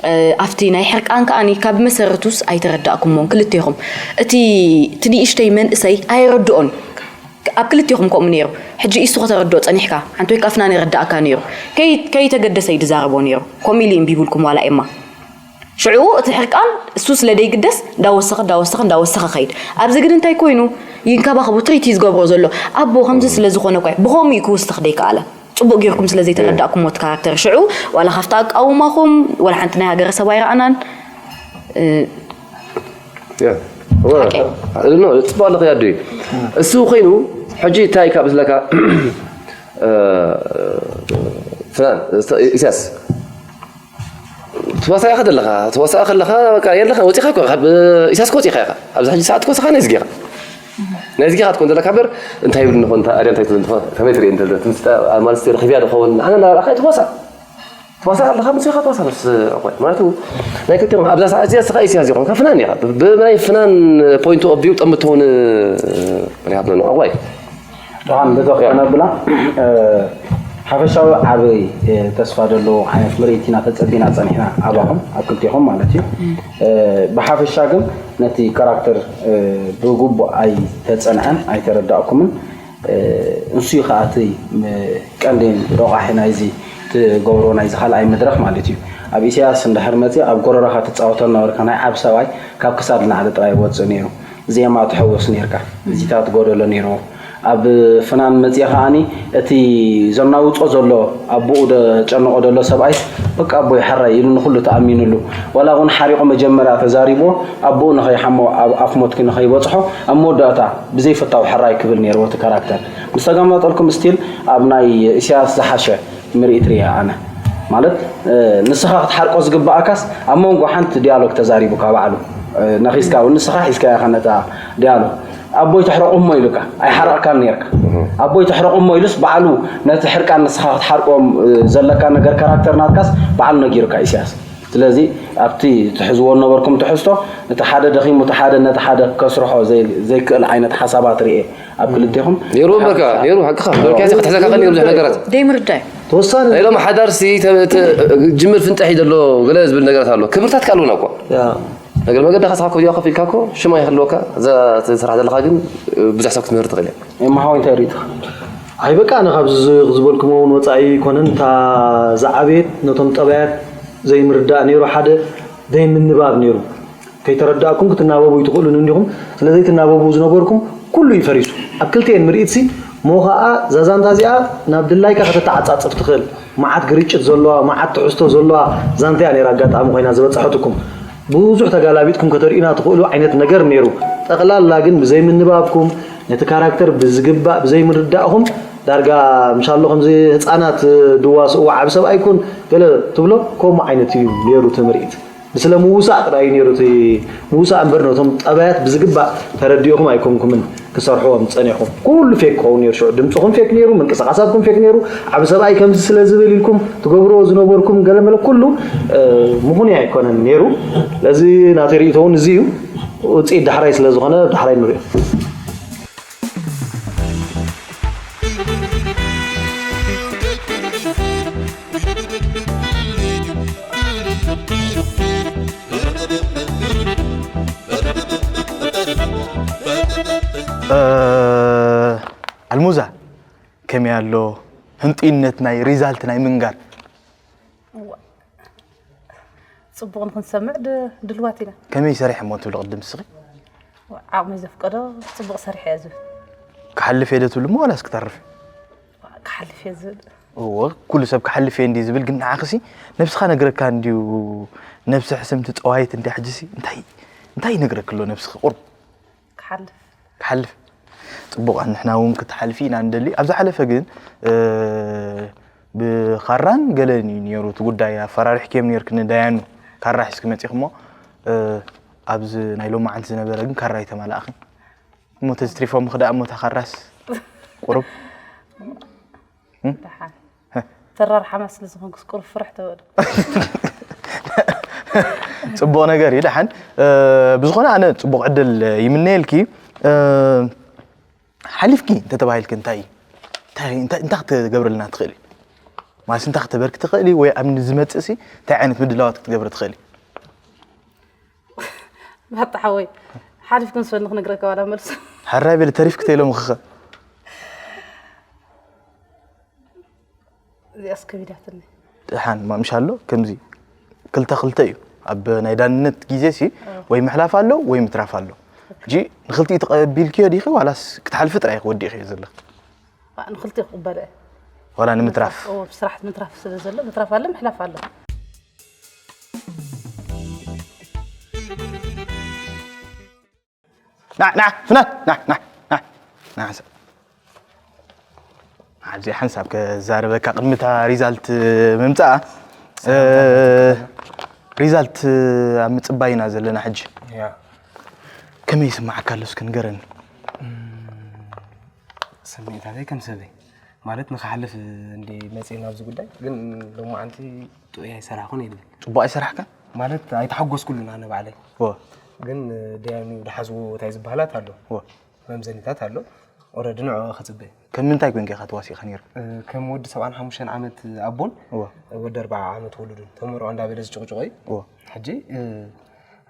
እ፣ ኣብቲ ናይ ሕርቃን ከኣኒ ካብ መሰረቱስ ኣይተረዳእኩሞን ክልቴኹም። እቲ፣ እቲ ንእሽተይ መንእሰይ ኣየረድኦን። ኣብ ክልቴኹም ከምኡ ነይሩ። ሕጂ ኢሱ ከተረድኦ ጸኒሕካ፣ ሓንቲ ወይ ከኣ ፍናን ይረድኣካ ነይሩ። ከይ-፣ ከይተገደሰ እዩ ዝዛረቦ ነይሩ። ከምኡ ኢሉ እዩ እምቢ ይብልኩም ዋላ ኤማ። ሽዑ እቲ ሕርቃን እሱ ስለ ደይግደስ እንዳወሰኸ፣ እንዳወሰኸ፣ እንዳወሰኸ ኸይድ። ኣብዚ ግን እንታይ ኮይኑ? ይንከባኸቦ፣ ትሪት እዩ ዝገብሮ ዘሎ። ኣቦ ከምዚ ስለ ዝኾነ እኳ እዩ። ብኸምኡ እዩ ክውስኽ ደይከኣለ። ጽቡቕ ጌርኩም ስለ ዘይተረዳእኩሞ እቲ ካራክተር። ሽዑ ዋላ ካብቲ ኣቃውማኹም፣ ዋላ ሓንቲ ናይ ሃገረሰብ ኣይረኣናን። እ፣ ያ። ወ-፣ ሓቂ። ኖ፣ ጽቡቕ ኣለኺ ኣዱይ። እሱ ኮይኑ፣ ሕጂ እንታይ ካብ ዝለካ፣ እ፣ ፍናን፣ ኢሳያስ፣ ትዋሳእ ኢኻ ዘለኻ፣ ትዋሳእ ከለኻ፣ በቃ፣ የለኻ፣ ወጺኻ እኮ፣ ካብ ኢሳያስ እኮ ወጺኻ ኢኻ። ኣብዚ ሕጂ ሰዓት እኮ ስኻ ናይ ዝጌኻ። ናይ ዝጌኻ ትኮን ዘለካ እምበር፣ እንታይ ይብል ንኾን፣ እንታይ፣ እንታይ ትብል ንኾን፣ ከመይ ትርኢ እንተ፣ ትምስጣ፣ ኣማን ስቴ ረኺብያ ዶ ኸውን? ኣነ እናረኣኻ ትዋሳእ። ትዋሳእ ኣለኻ፣ ምስ ኢኻ ትዋሳእ፣ ምስ ዕቑባይ። ምኽንያቱ፣ ናይ ክልቲኦም፣ ኣብዛ ሰዓት እዚኣ ስኻ ኢሳያስ ኢኻ፣ ፍናን ኢኻ። ብ-፣ ብናይ ፍናን ፖይንት ኦፍ ቪው ጠምቶ እውን፣ ሪሃብና ነው፣ ዕቑባይ። ደሓን፣ በዛ ያ። ክኾና ብላ፣ እ፣ ሓፈሻዊ ዓብይ ተስፋ ዘለዎ ዓይነት ምርኢት ኢና ተፀቢና ፀኒሕና ኣባኹም ኣብ ክልቴኹም ማለት እዩ። ብሓፈሻ ግን ነቲ ካራክተር ብግቡእ ኣይተፀንዐን ኣይተረዳእኩምን። ንሱ እዩ ከዓ እቲ ቀንዲ ረቋሒ ናይዚ ትገብሮ ናይዚ ካልኣይ መድረክ ማለት እዩ። ኣብ ኢሳያስ እንድሕር መፅእ ኣብ ጎረረኻ ትፃወተሉ ነበርካ ናይ ዓብ ሰብኣይ ካብ ክሳድ ንላዕሊ ጥራይ ይወፅእ ነይሩ። ዜማ ትሕውስ ነርካ፣ እዚታት ጎደሎ ነይርዎ። ኣብ ፍናን መፅየ ከዓኒ እቲ ዘናውፆ ዘሎ ኣቦኡ ደጨንቆ ደሎ ሰብኣይ በቃ ኣቦይ ሓራይ ኢሉ ንኩሉ ተኣሚኑሉ። ዋላ እውን ሓሪቑ መጀመርያ ተዛሪብዎ ኣቦኡ ንኸይሓሞ ኣብ ኣፍ ሞትኪ ንኸይበፅሖ ኣብ መወዳእታ ብዘይፈታዊ ሕራይ ክብል ነይርዎ እቲ ካራክተር። ምስ ተጋማጠልኩም ስቲል ኣብ ናይ ኢሳያስ ዝሓሸ ምርኢት ርያ ኣነ ማለት ንስኻ ክትሓርቆ ዝግብኣካስ ኣብ መንጎ ሓንቲ ዲያሎግ ተዛሪቡካ ባዕሉ ነኺስካ እውን ንስኻ ሒዝካ ኢኻ ነታ ዲያሎግ ኣቦይ ተሕረቑ እሞ ኢሉካ ኣይሓረቕካን ነርካ ኣቦይ ተሕረቑ እሞ ኢሉስ ባዕሉ ነቲ ሕርቃን ንስኻ ክትሓርቆ ዘለካ ነገር ካራክተር ናትካስ ባዕሉ ነጊሩካ ኢሳያስ ስለዚ ኣብቲ ትሕዝዎ ነበርኩም ትሕዝቶ እቲ ሓደ ደኺሙ እቲ ሓደ ነቲ ሓደ ከስርሖ ዘይክእል ዓይነት ሓሳባት ርኤ ኣብ ክልቴኹም ነይሩ እምበርካ ነይሩ ሓቅኻ በርካሲ ክትሕዘካ ከል ብዙሕ ነገራት ደይምርዳይ ተወሳኒ ናይ ሎም ሓዳር ሲ ጅምር ፍንጠሕ እዩ ዘሎ ገለ ዝብል ነገራት ኣሎ ክብርታት ካልውና እኮ ነገር መገዲ ካስካ ኮዲዋ ከፍ ኢልካ እኮ ሽማ ይህልወካ እዛ ትስራሕ ዘለካ ግን ብዙሕ ሰብ ክትምህር ትኽእል እያ የማሃወይ እንታይ ርእይትኻ ኣይ በቃ ኣነ ካብ ዝበልኩሞ እውን ወፃኢ ኣይኮነን እታ ዝዓበየት ነቶም ጠባያት ዘይምርዳእ ነይሩ ሓደ ዘይምንባብ ነይሩ ከይተረዳእኩም ክትናበቡ ኣይትኽእሉን እንዲኹም ስለዘይትናበቡ ዝነበርኩም ኩሉ እዩ ፈሪሱ ኣብ ክልቲኤን ምርኢትሲ እሞ ኸዓ እዛ ዛንታ እዚኣ ናብ ድላይካ ከተተዓፃፅፍ ትኽእል መዓት ግርጭት ዘለዋ መዓት ትሕዝቶ ዘለዋ ዛንታ እያ ነይራ ኣጋጣሚ ኮይና ዝበፅሐትኩም ብዙሕ ተጋላቢጥኩም ከተርእዩና ትኽእሉ ዓይነት ነገር ነይሩ ጠቕላላ ግን ብዘይምንባብኩም ነቲ ካራክተር ብዝግባእ ብዘይምርዳእኹም ዳርጋ ምሻሎ ከምዚ ህፃናት ድዋስእዎ ዓብ ሰብ ኣይኩን ገለ ትብሎ ከምኡ ዓይነት እዩ ነይሩ እቲ ምርኢት ብስለ ምውሳእ ጥራይ እዩ ነይሩ እቲ ምውሳእ እምበር ነቶም ጠባያት ብዝግባእ ተረዲእኹም ኣይኮንኩምን ክሰርሕዎም ዝፀኒሕኹም ኩሉ ፌክ ክኸውን ነይሩ ሽዑ ድምፅኹም ፌክ ነይሩ ምንቅስቃሳትኩም ፌክ ነይሩ ዓብ ሰብኣይ ከምዚ ስለ ዝብል ኢልኩም ትገብርዎ ዝነበርኩም ገለመለ ኩሉ ምኹንያ ኣይኮነን ነይሩ ስለዚ ናተይ ርእይቶ እውን እዚ እዩ ውፅኢት ዳሕራይ ስለ ዝኾነ ዳሕራይ ንሪኦ ኣልሙዛ ከመይ ኣሎ ህንጡይነት ናይ ሪዛልት ናይ ምንጋር ፅቡቕ ንክንሰምዕ ድልዋት ኢና ከመይ ሰሪሐ እሞ ትብሊ ቅድም ስኺ ዓቕሚ ዘፍቀዶ ፅቡቕ ሰሪሐ እየ ዝብል ክሓልፍ እየ ዶ ትብሊ እሞ ዋላስ ክተርፍ ክሓልፍ እየ ዝብል እዎ ኩሉ ሰብ ክሓልፍ እየ እንዲ ዝብል ግን ንዓኽሲ ነብስኻ ነግረካ እንዲዩ ነብሲ ሕስምቲ ፀዋይት እንዲ ሕጅሲ እንታይ እንታይ ይነግረክ ኣሎ ነብስኺ ቁርብ ክሓልፍ ክሓልፍ ፅቡቕ ንሕና እውን ክትሓልፊ ኢና ንደሊ ኣብ ዝሓለፈ ግን ብኻራን ገለን እዩ ነይሩ እቲ ጉዳይ ኣፈራሪሕክዮም ነይርክ ንዳያኑ ካራ ሒዝክ መፂኹሞ ኣብዚ ናይ ሎማዓንቲ ዝነበረ ግን ካራ ኣይተማላእኽን እሞ ተዝትሪፎም ክዳእ እሞ ታኻራስ ቁሩብ ደሓን ተራርሓማ ስለ ዝኾንኩስ ቁሩብ ፍርሕ ተበሉ ፅቡቕ ነገር እዩ ደሓን ብዝኾነ ኣነ ፅቡቕ ዕድል ይምነየልኪ ሓሊፍኪ እንተተባሂልኪ እንታይ እንታይ እንታይ ክትገብርልና ትኽእሊ ማለት እንታይ ክተበርኪ ትኽእሊ ወይ ኣብ ዝመፅእ ሲ እንታይ ዓይነት ምድላዋት ክትገብሪ ትኽእሊ ባታ ሓወይ ሓሊፍኩ ምስ በልኒ ክነግረካ ዋላ መልሱ ሕራይ በሊ ተሪፍኪ ተይሎም ክኸ እዚኣስ ከቢዳትኒ ደሓን ማምሻ ኣሎ ከምዚ ክልተ ክልተ እዩ ኣብ ናይ ዳንነት ግዜ ሲ ወይ ምሕላፍ ኣሎ ወይ ምትራፍ ኣሎ ሕጂ ንክልቲኡ ተቐቢልክዮ ዲኺ ዋላስ ክትሓልፊ ጥራይ ክወዲእኽዮ ዘለኺ ንክልቲኡ ክቕበለ ዋላ ንምትራፍ ስራሕ ምትራፍ ስለ ዘሎ ምትራፍ ኣሎ ምሕላፍ ኣሎ ና ና ፍናን ና ና ና ና ሓንሳብ ኣብዚ ሓንሳብ ከዛረበካ ቅድሚ እታ ሪዛልት ምምፃኣ ሪዛልት ኣብ ምፅባይ ኢና ዘለና ሕጂ ከመይ ይስማዓካ ኣሎ እስኪ ንገረኒ ስምዒታተይ ከም ሰበይ ማለት ንክሓልፍ እንዲ መፅእ ናብዚ ጉዳይ ግን ሎማዓንቲ ጥዑይ ኣይሰራሕኩን ይብል ፅቡቅ ኣይሰራሕካ ማለት ኣይተሓጎስኩሉን ኣነ ባዕለይ ግን ደያኑ ድሓዝዎ እንታይ ዝበሃላት ኣሎ መምዘኒታት ኣሎ ኦረዲ ንዕኦ ክፅበ ከም ምንታይ ኮንካ ኢኻ ተዋሲእካ ነይሩ? ከም ወዲ ሰብዓን ሓሙሽተን ዓመት ኣቦን ወዲ ኣርብዓ ዓመት ወሉዱን ተመርዖ እንዳበለ ዝጭቕጭቖ እዩ። ሕጂ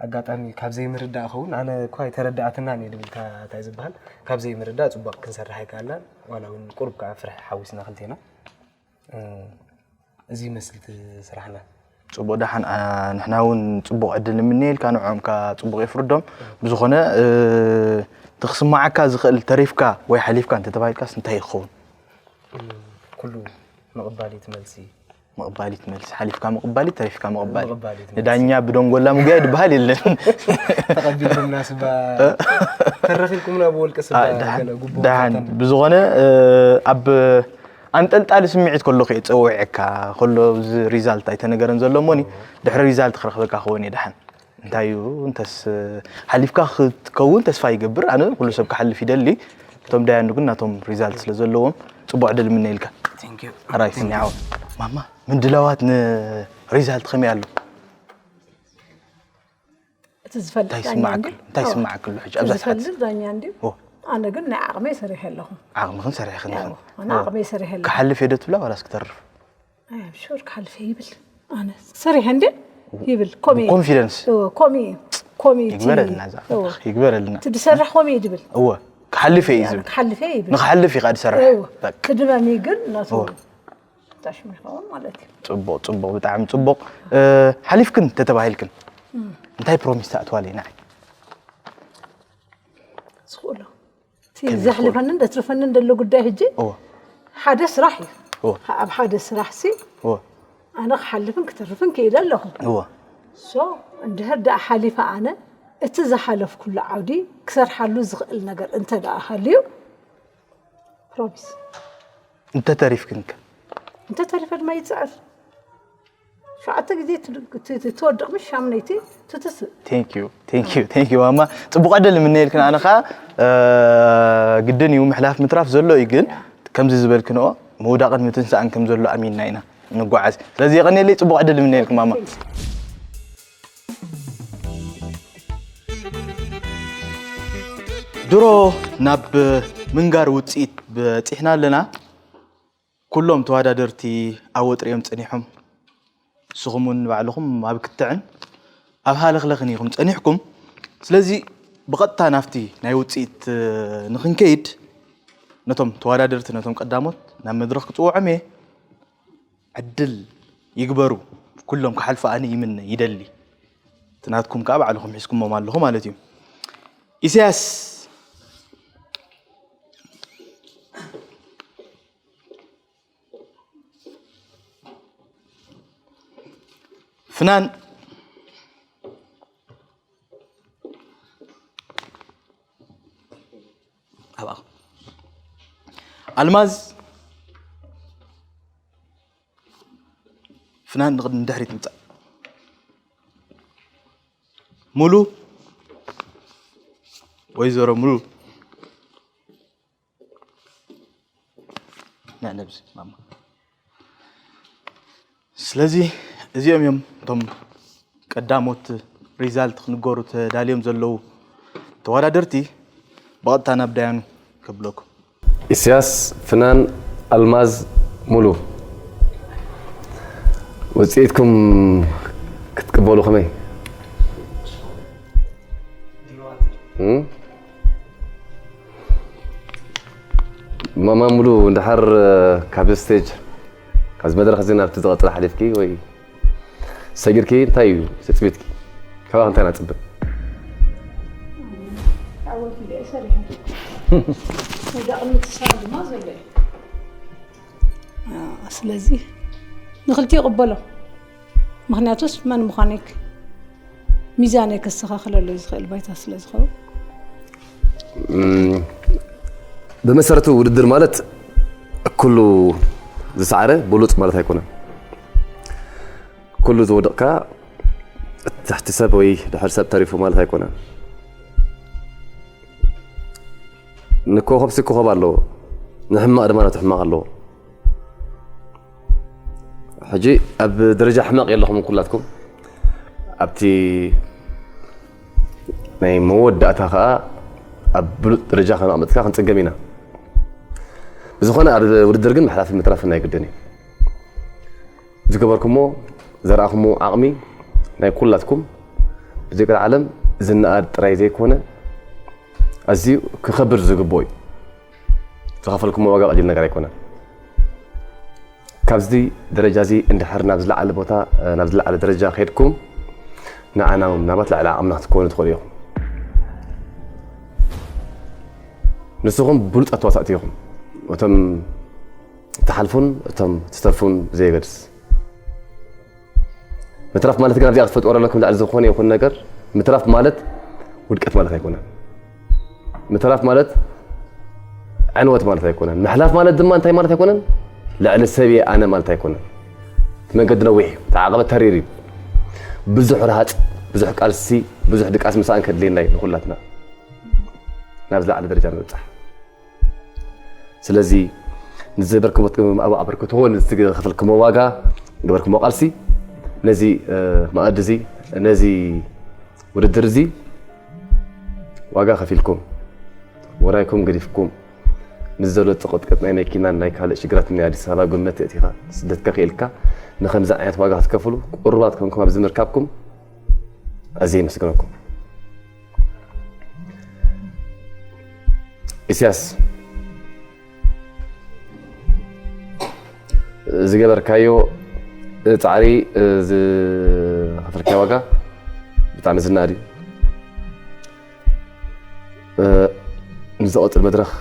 ኣጋጣሚ ካብ ዘይምርዳእ ኸውን ኣነ እኳ ኣይተረዳኣትናን እየ ድብል እንታይ ዝበሃል ካብ ዘይምርዳእ ፅቡቅ ክንሰርሕ ኣይከኣልናን ዋላ እውን ቁሩብ ከዓ ፍርሒ ሓዊስና ክልቴና እዚ ይመስል እቲ ስራሕና። ፅቡቕ ደሓን ንሕና እውን ፅቡቕ ዕድል ንምነየልካ ንዕኦም ከ ፅቡቕ የፍርዶም። ብዝኾነ እቲ ክስማዓካ ዝኽእል ተሪፍካ ወይ ሓሊፍካ እንተተባሂልካስ እንታይ እዩ ክኸውን? ኩሉ ምቕባል እዩ እቲ መልሲ። ምቕባል እዩ እቲ መልሲ። ሓሊፍካ ምቕባል እዩ፣ ተሪፍካ ምቕባል እዩ። ምቕባል እዩ እቲ መልሲ። ንዳኛ ብደንጎላ ምጉያይ ዝበሃል የለን። ተቐቢልኩምና ስባ ተረኺብኩምና ብወልቂ ስባ ገለ ጉቦ ደሓን። ብዝኾነ ኣብ ኣንጠልጣሊ ስምዒት ከሎ ከ ፀዊዐካ ከሎ እዚ ሪዛልት ኣይተነገረን ዘሎ እሞኒ ድሕሪ ሪዛልት ክረኽበካ ክኸውን እየ ደሓን እንታይ እዩ እንተስ ሓሊፍካ ክትከውን ተስፋ ይገብር ኣነ ኩሉ ሰብ ክሓልፍ ይደሊ እቶም ዳያኑ ግን ናቶም ሪዛልት ስለ ዘለዎም ፅቡቅ ዕድል ምነየልካ ራይት ኒዓው ማማ ምድላዋት ንሪዛልት ከመይ ኣሎ እቲ ዝፈልጥ እንታይ ዳኛ ይስማዓካ እንድዩ? ኣሎ? እንታይ ይስማዓካ ኣሎ ሕጂ ኣብዛ እቲ ሰዓት? ዝፈልጥ ዳኛ እንድዩ? ኦ። ኣነ ግን ናይ ዓቕመይ ሰሪሐ ኣለኹ። ዓቕምኽን ሰሪሕኽን ያው፣ ኢኽን። ኣነ ኦ። ዓቕመይ ሰሪሐ ኣለኹ። ክሓልፍ እየ ዶ ትብላ ዋላስ ክተርፍ? ኣይ፣ I'm sure ክሓልፍ እየ ይብል። ኣነ ሰሪሐ እንድየ ይብል። ኮሚ ብኮንፊደንስ። ኦ፣ ኮሚ ኮሚ እቲ ይግበረልና እዛ ኦ። ፈተኽ ይግበረልና። እቲ ዝሰርሕ ኮሚ እዩ ዝብል። እወ ክሓልፍ እየ እዩ ዝብል። ክሓልፍ እየ ይብል። ንክሓልፍ ኢኻ ዝሰርሕ። እወ። በቃ። ክድመም እዩ ግን ናቱ እወ። ታሽሙ ይኸውን ማለት እዩ። ጽቡቕ ጽቡቕ ብጣዕሚ ጽቡቕ። ሓሊፍክን ተተባሂልክን እንታይ ፕሮሚስ ተኣትዋለይ ንዓይ? ዝኽእሎ እቲ ዘሕልፈንን ዘትርፈንን ዘሎ ጉዳይ ሕጂ እወ ሓደ ስራሕ እዩ። እወ ኣብ ሓደ ስራሕ ሲ እወ ኣነ ክሓልፍን ክተርፍን ክኢለ ኣለኹ። እወ ሶ እንድሕር ደኣ ሓሊፈ ኣነ እቲ ዝሓለፍኩሉ ዓውዲ ክሰርሓሉ ዝኽእል ነገር እንተ ደኣ ሃልዩ ፕሮሚስ እንተተሪፍክን ከ? እንተተሪፈ ድማ ይፅዕር። ሸዓተ ግዜ ትወድቕ ምሽ ሻምነይቲ ትትስእ። Thank you thank you thank you ማማ ፅቡቕ ዕድል እምነየልክን ኣነ ኸዓ ግድን እዩ ምሕላፍ ምትራፍ ዘሎ እዩ ግን ከምዚ ዝበልክንኦ ምውዳቕን ምትንሳእን ከም ዘሎ ኣሚንና ኢና ንጓዓዝ ስለዚ የቐንየለይ ፅቡቕ ዕድል እምነየልክን ማማ ድሮ ናብ ምንጋር ውፅኢት በፂሕና ኣለና ኩሎም ተዋዳደርቲ ኣብ ወጥሪ እዮም ጸኒሖም። ንስኹም እውን ንባዕልኹም ኣብ ክትዕን ኣብ ሃለኽለኽን ኢኹም ጸኒሕኩም። ስለዚ ብቐጥታ ናብቲ ናይ ውጽኢት ንኽንከይድ ነቶም ተወዳደርቲ ነቶም ቀዳሞት ናብ መድረኽ ክጽውዖም እየ። ዕድል ይግበሩ። ኩሎም ክሓልፉ ኣነ ይምነ ይደሊ። እቲ ናትኩም ከኣ ባዕልኹም ሒዝኩሞም ኣለኹ ማለት እዩ። ኢሳያስ ፍናን ኣብኣ ኣልማዝ ፍናን ንድሕሪት ምጻእ ሙሉ ወይዘሮ ሙሉ ንዕነብዚ ማማ ስለዚ እዚኦም እዮም እቶም ቀዳሞት ሪዛልት ክንገሩ ተዳልዮም ዘለዉ ተወዳደርቲ ብቐጥታ ናብ ዳያኑ ከብለኩም ኢሳያስ ፍናን ኣልማዝ ሙሉ ውፅኢትኩም ክትቅበሉ ከመይ ማማ ሙሉ እንድሓር ካብዚ ስቴጅ ካብዚ መድረኽ እዚ ናብቲ ዝቐፅል ሓሊፍኪ ወይ ሰጊርኪ እንታይ እዩ ትፅቢትኪ? ካባኺ እንታይ ኢና ንፅበ? ዓወት እንድየ ሰሪሐ ወደ ቅድሚ ትሳብ ድማ ዘሎ እዩ ስለዚ ንክልቲኡ ይቕበሎ ምኽንያቱስ መን ምዃነይ ሚዛነይ ከስተኻኽለሉ ዝኽእል ባይታ ስለ ዝኸውን ብመሰረቱ ውድድር ማለት ኩሉ ዝሰዓረ ብሉፅ ማለት ኣይኮነን ኩሉ ዝወደቕካ ትሕቲ ሰብ ወይ ድሕሪ ሰብ ተሪፉ ማለት ኣይኮነን ንኮኸብ ሲ ኮኸብ ኣለዎ ንሕማቕ ድማ ነቲ ሕማቕ ኣለዎ ሕጂ ኣብ ደረጃ ሕማቕ የለኹም ኩላትኩም ኣብቲ ናይ መወዳእታ ከዓ ኣብ ብሉፅ ደረጃ ከነቕምጥካ ክንፅገም ኢና ዝኾነ ኣብ ውድድር ግን ምሕላፍን ምትራፍን ናይ ግድን እዩ። ዝገበርኩሞ ዘርኣኹሞ ዓቕሚ ናይ ኩላትኩም ብደቂ ዓለም ዝነኣድ ጥራይ ዘይኮነ ኣዝዩ ክኸብር ዝግብኦ እዩ። ዝኸፈልኩሞ ዋጋ ቀሊል ነገር ኣይኮነን። ካብዚ ደረጃ እዚ እንድሕር ናብ ዝለዓለ ቦታ ናብ ዝለዓለ ደረጃ ከድኩም ንዓና እውን ምናልባት ልዕሊ ዓቕምና ክትኮኑ ትኽእሉ ኢኹም። ንስኹም ብሉጻት ተዋሳእቲ ኢኹም። እቶም ትሓልፉን እቶም ትተርፉን ብዘየገድስ ምትራፍ ማለት ግን ኣብዚኣ ክትፈልጥዎ ኣለኩም። ልዕሊ ዝኾነ ይኹን ነገር ምትራፍ ማለት ውድቀት ማለት ኣይኮነን። ምትራፍ ማለት ዕንወት ማለት ኣይኮነን። ምሕላፍ ማለት ድማ እንታይ ማለት ኣይኮነን? ልዕሊ ሰብ እየ ኣነ ማለት ኣይኮነን። እቲ መንገዲ ነዊሕ እዩ። እቲ ዓቐበት ተሪር እዩ። ብዙሕ ርሃጽ፣ ብዙሕ ቃልሲ፣ ብዙሕ ድቃስ ምሳእን ከድልየና እዩ ንኹላትና ናብ ዝለዓለ ደረጃ ንምብጻሕ። ስለዚ ንዝገበርክሞ ኣብኡ ኣበርክቶ ንዝኸፈልክሞ ዋጋ ገበርክሞ ቃልሲ ነዚ መኣዲ እዚ ነዚ ውድድር እዚ ዋጋ ከፊልኩም ወራይኩም ገዲፍኩም ንዘሎ ጸቕጥቅጥ ናይ መኪናን ናይ ካልእ ሽግራት ናይ ኣዲስ ኣበባ ግመት እቲኻ ስደትካ ክኢልካ ንኸምዚ ዓይነት ዋጋ ክትከፍሉ ቁሩባት ኮንኩም ኣብዚ ምርካብኩም ኣዝየ የመስግነኩም። ኢሳያስ ዝገበርካዮ ጻዕሪ ዝኸፈልካዮ ዋጋ ብጣዕሚ ዝናድ እዩ። ንዝቐጽል መድረኽ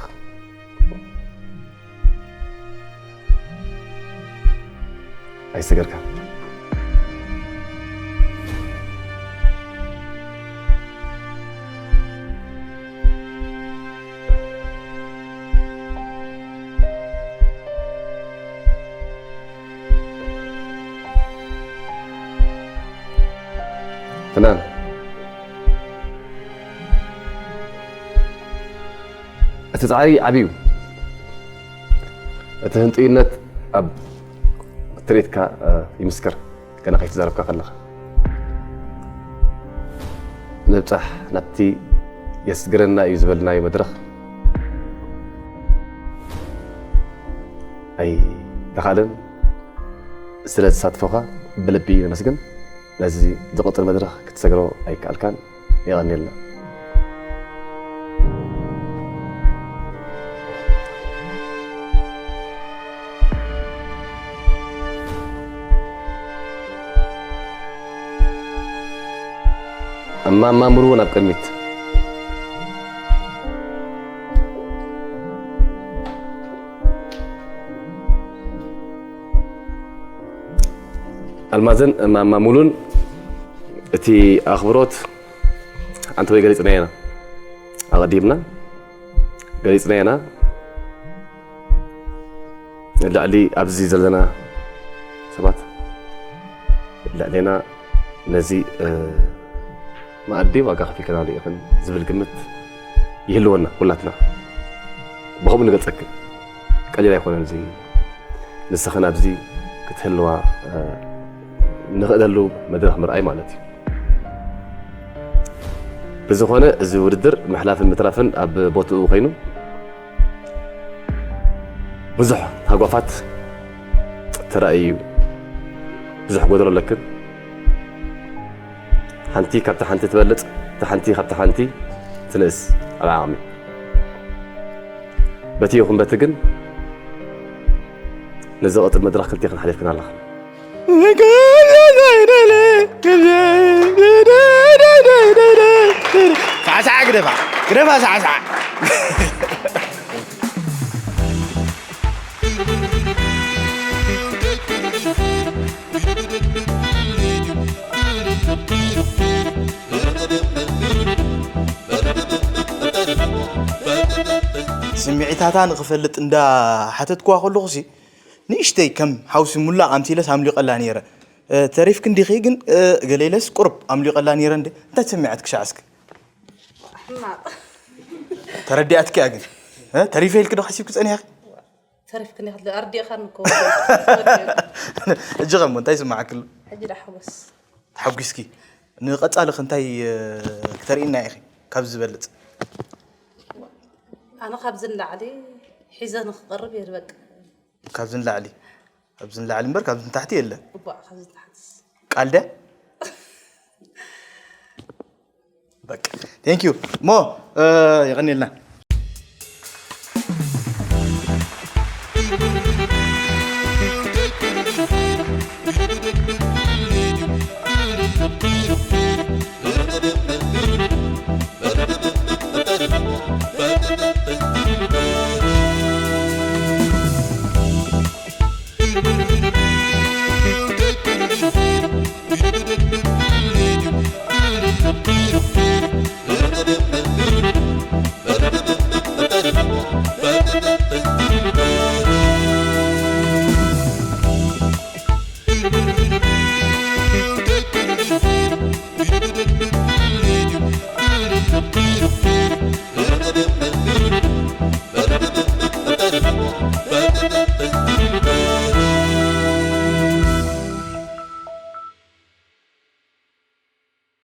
ኣይሰገርካ። ፍናን እቲ ጻዕሪ ዓብዩ እቲ ህንጥዩነት ኣብ ትርኢትካ ይምስክር። ገና ከይተዛረብካ ከለኻ ንብጻሕ ናብቲ የስግረና እዩ ዝበልናዮ መድረኽ ኣይተኻእለን። ስለ ተሳትፎኻ ብልቢ ነመስግን። ነዚ ዝቕጽል መድረኽ ክትሰግሮ ኣይከኣልካን። የቐንየልና። እማማ ሙሉ ናብ ቅድሚት። ኣልማዝን እማማ ሙሉን እቲ ኣኽብሮት ኣንተ ወይ ገሊጽና ኢና ኣቐዲምና ገሊጽና ኢና። ልዕሊ ኣብዚ ዘለና ሰባት ልዕሌና ነዚ መኣዲ ዋጋ ከፊልክናሉ ኢኽን ዝብል ግምት ይህልወና ኩላትና። ብኸምኡ ንገልጸክን ቀሊል ኣይኮነን። እዚ ንስኽን ኣብዚ ክትህልዋ ንኽእለሉ መድረኽ ምርኣይ ማለት እዩ። ብዝኾነ እዚ ውድድር ምሕላፍን ምትራፍን ኣብ ቦትኡ ኮይኑ ብዙሕ ሃጓፋት ተራእዩ ብዙሕ ጎደሎ ኣለክን። ሓንቲ ካብታ ሓንቲ ትበልጽ፣ እታ ሓንቲ ካብታ ሓንቲ ትንእስ ኣብ ዓቕሚ። በቲ ይኹን በቲ ግን ንዝቕጽል መድረኽ ክልቴኽን ሓሊፍክን ኣለኽን። ሳዕሳዕ ግደፋ፣ ግደፋ ሳዕሳዕ። ስምዒታታ ንኽፈልጥ እንዳሓተትኩዋ ከለኹሲ ንእሽተይ ከም ሓውሲ ሙላቕ ኣምሲለስ ኣምሊቐላ ነይረ። ተሪፍኪ እንዲኺ ግን ገለ ኢለስ ቁሩብ ኣምሊቐላ ነይረ እንደ እንታይ ተሰሚዓትኪ ሻዕ እስኪ? ሕማቕ። ተረዲኣትኪ እያ ግን? ተሪፈ ኢልኪ ዶ ሓሲብኪ ጸኒሕኪ? ተሪፍክኒ ክትብል ኣርዲእኻኒ እኮ። ሕጂ ኸሞ እንታይ ይስምዓኪ ኣሎ? ሕጂ ደኣ ሓጎስ። ተሓጒስኪ። ንቐጻሊ ኸ እንታይ ክተርእይና ኢኺ ካብዚ ዝበልጽ? ኣነ ካብዚ ንላዕሊ ሒዘ ንክቐርብ እየ ዝበቃ። ካብዚ ንላዕሊ ካብዚ ንላዕሊ እምበር ካብዚ ንታሕቲ የለን። እቧዕ ካብዚ ንታሕትስ ቃልደ በቃ thank you እሞ የቐንየልና።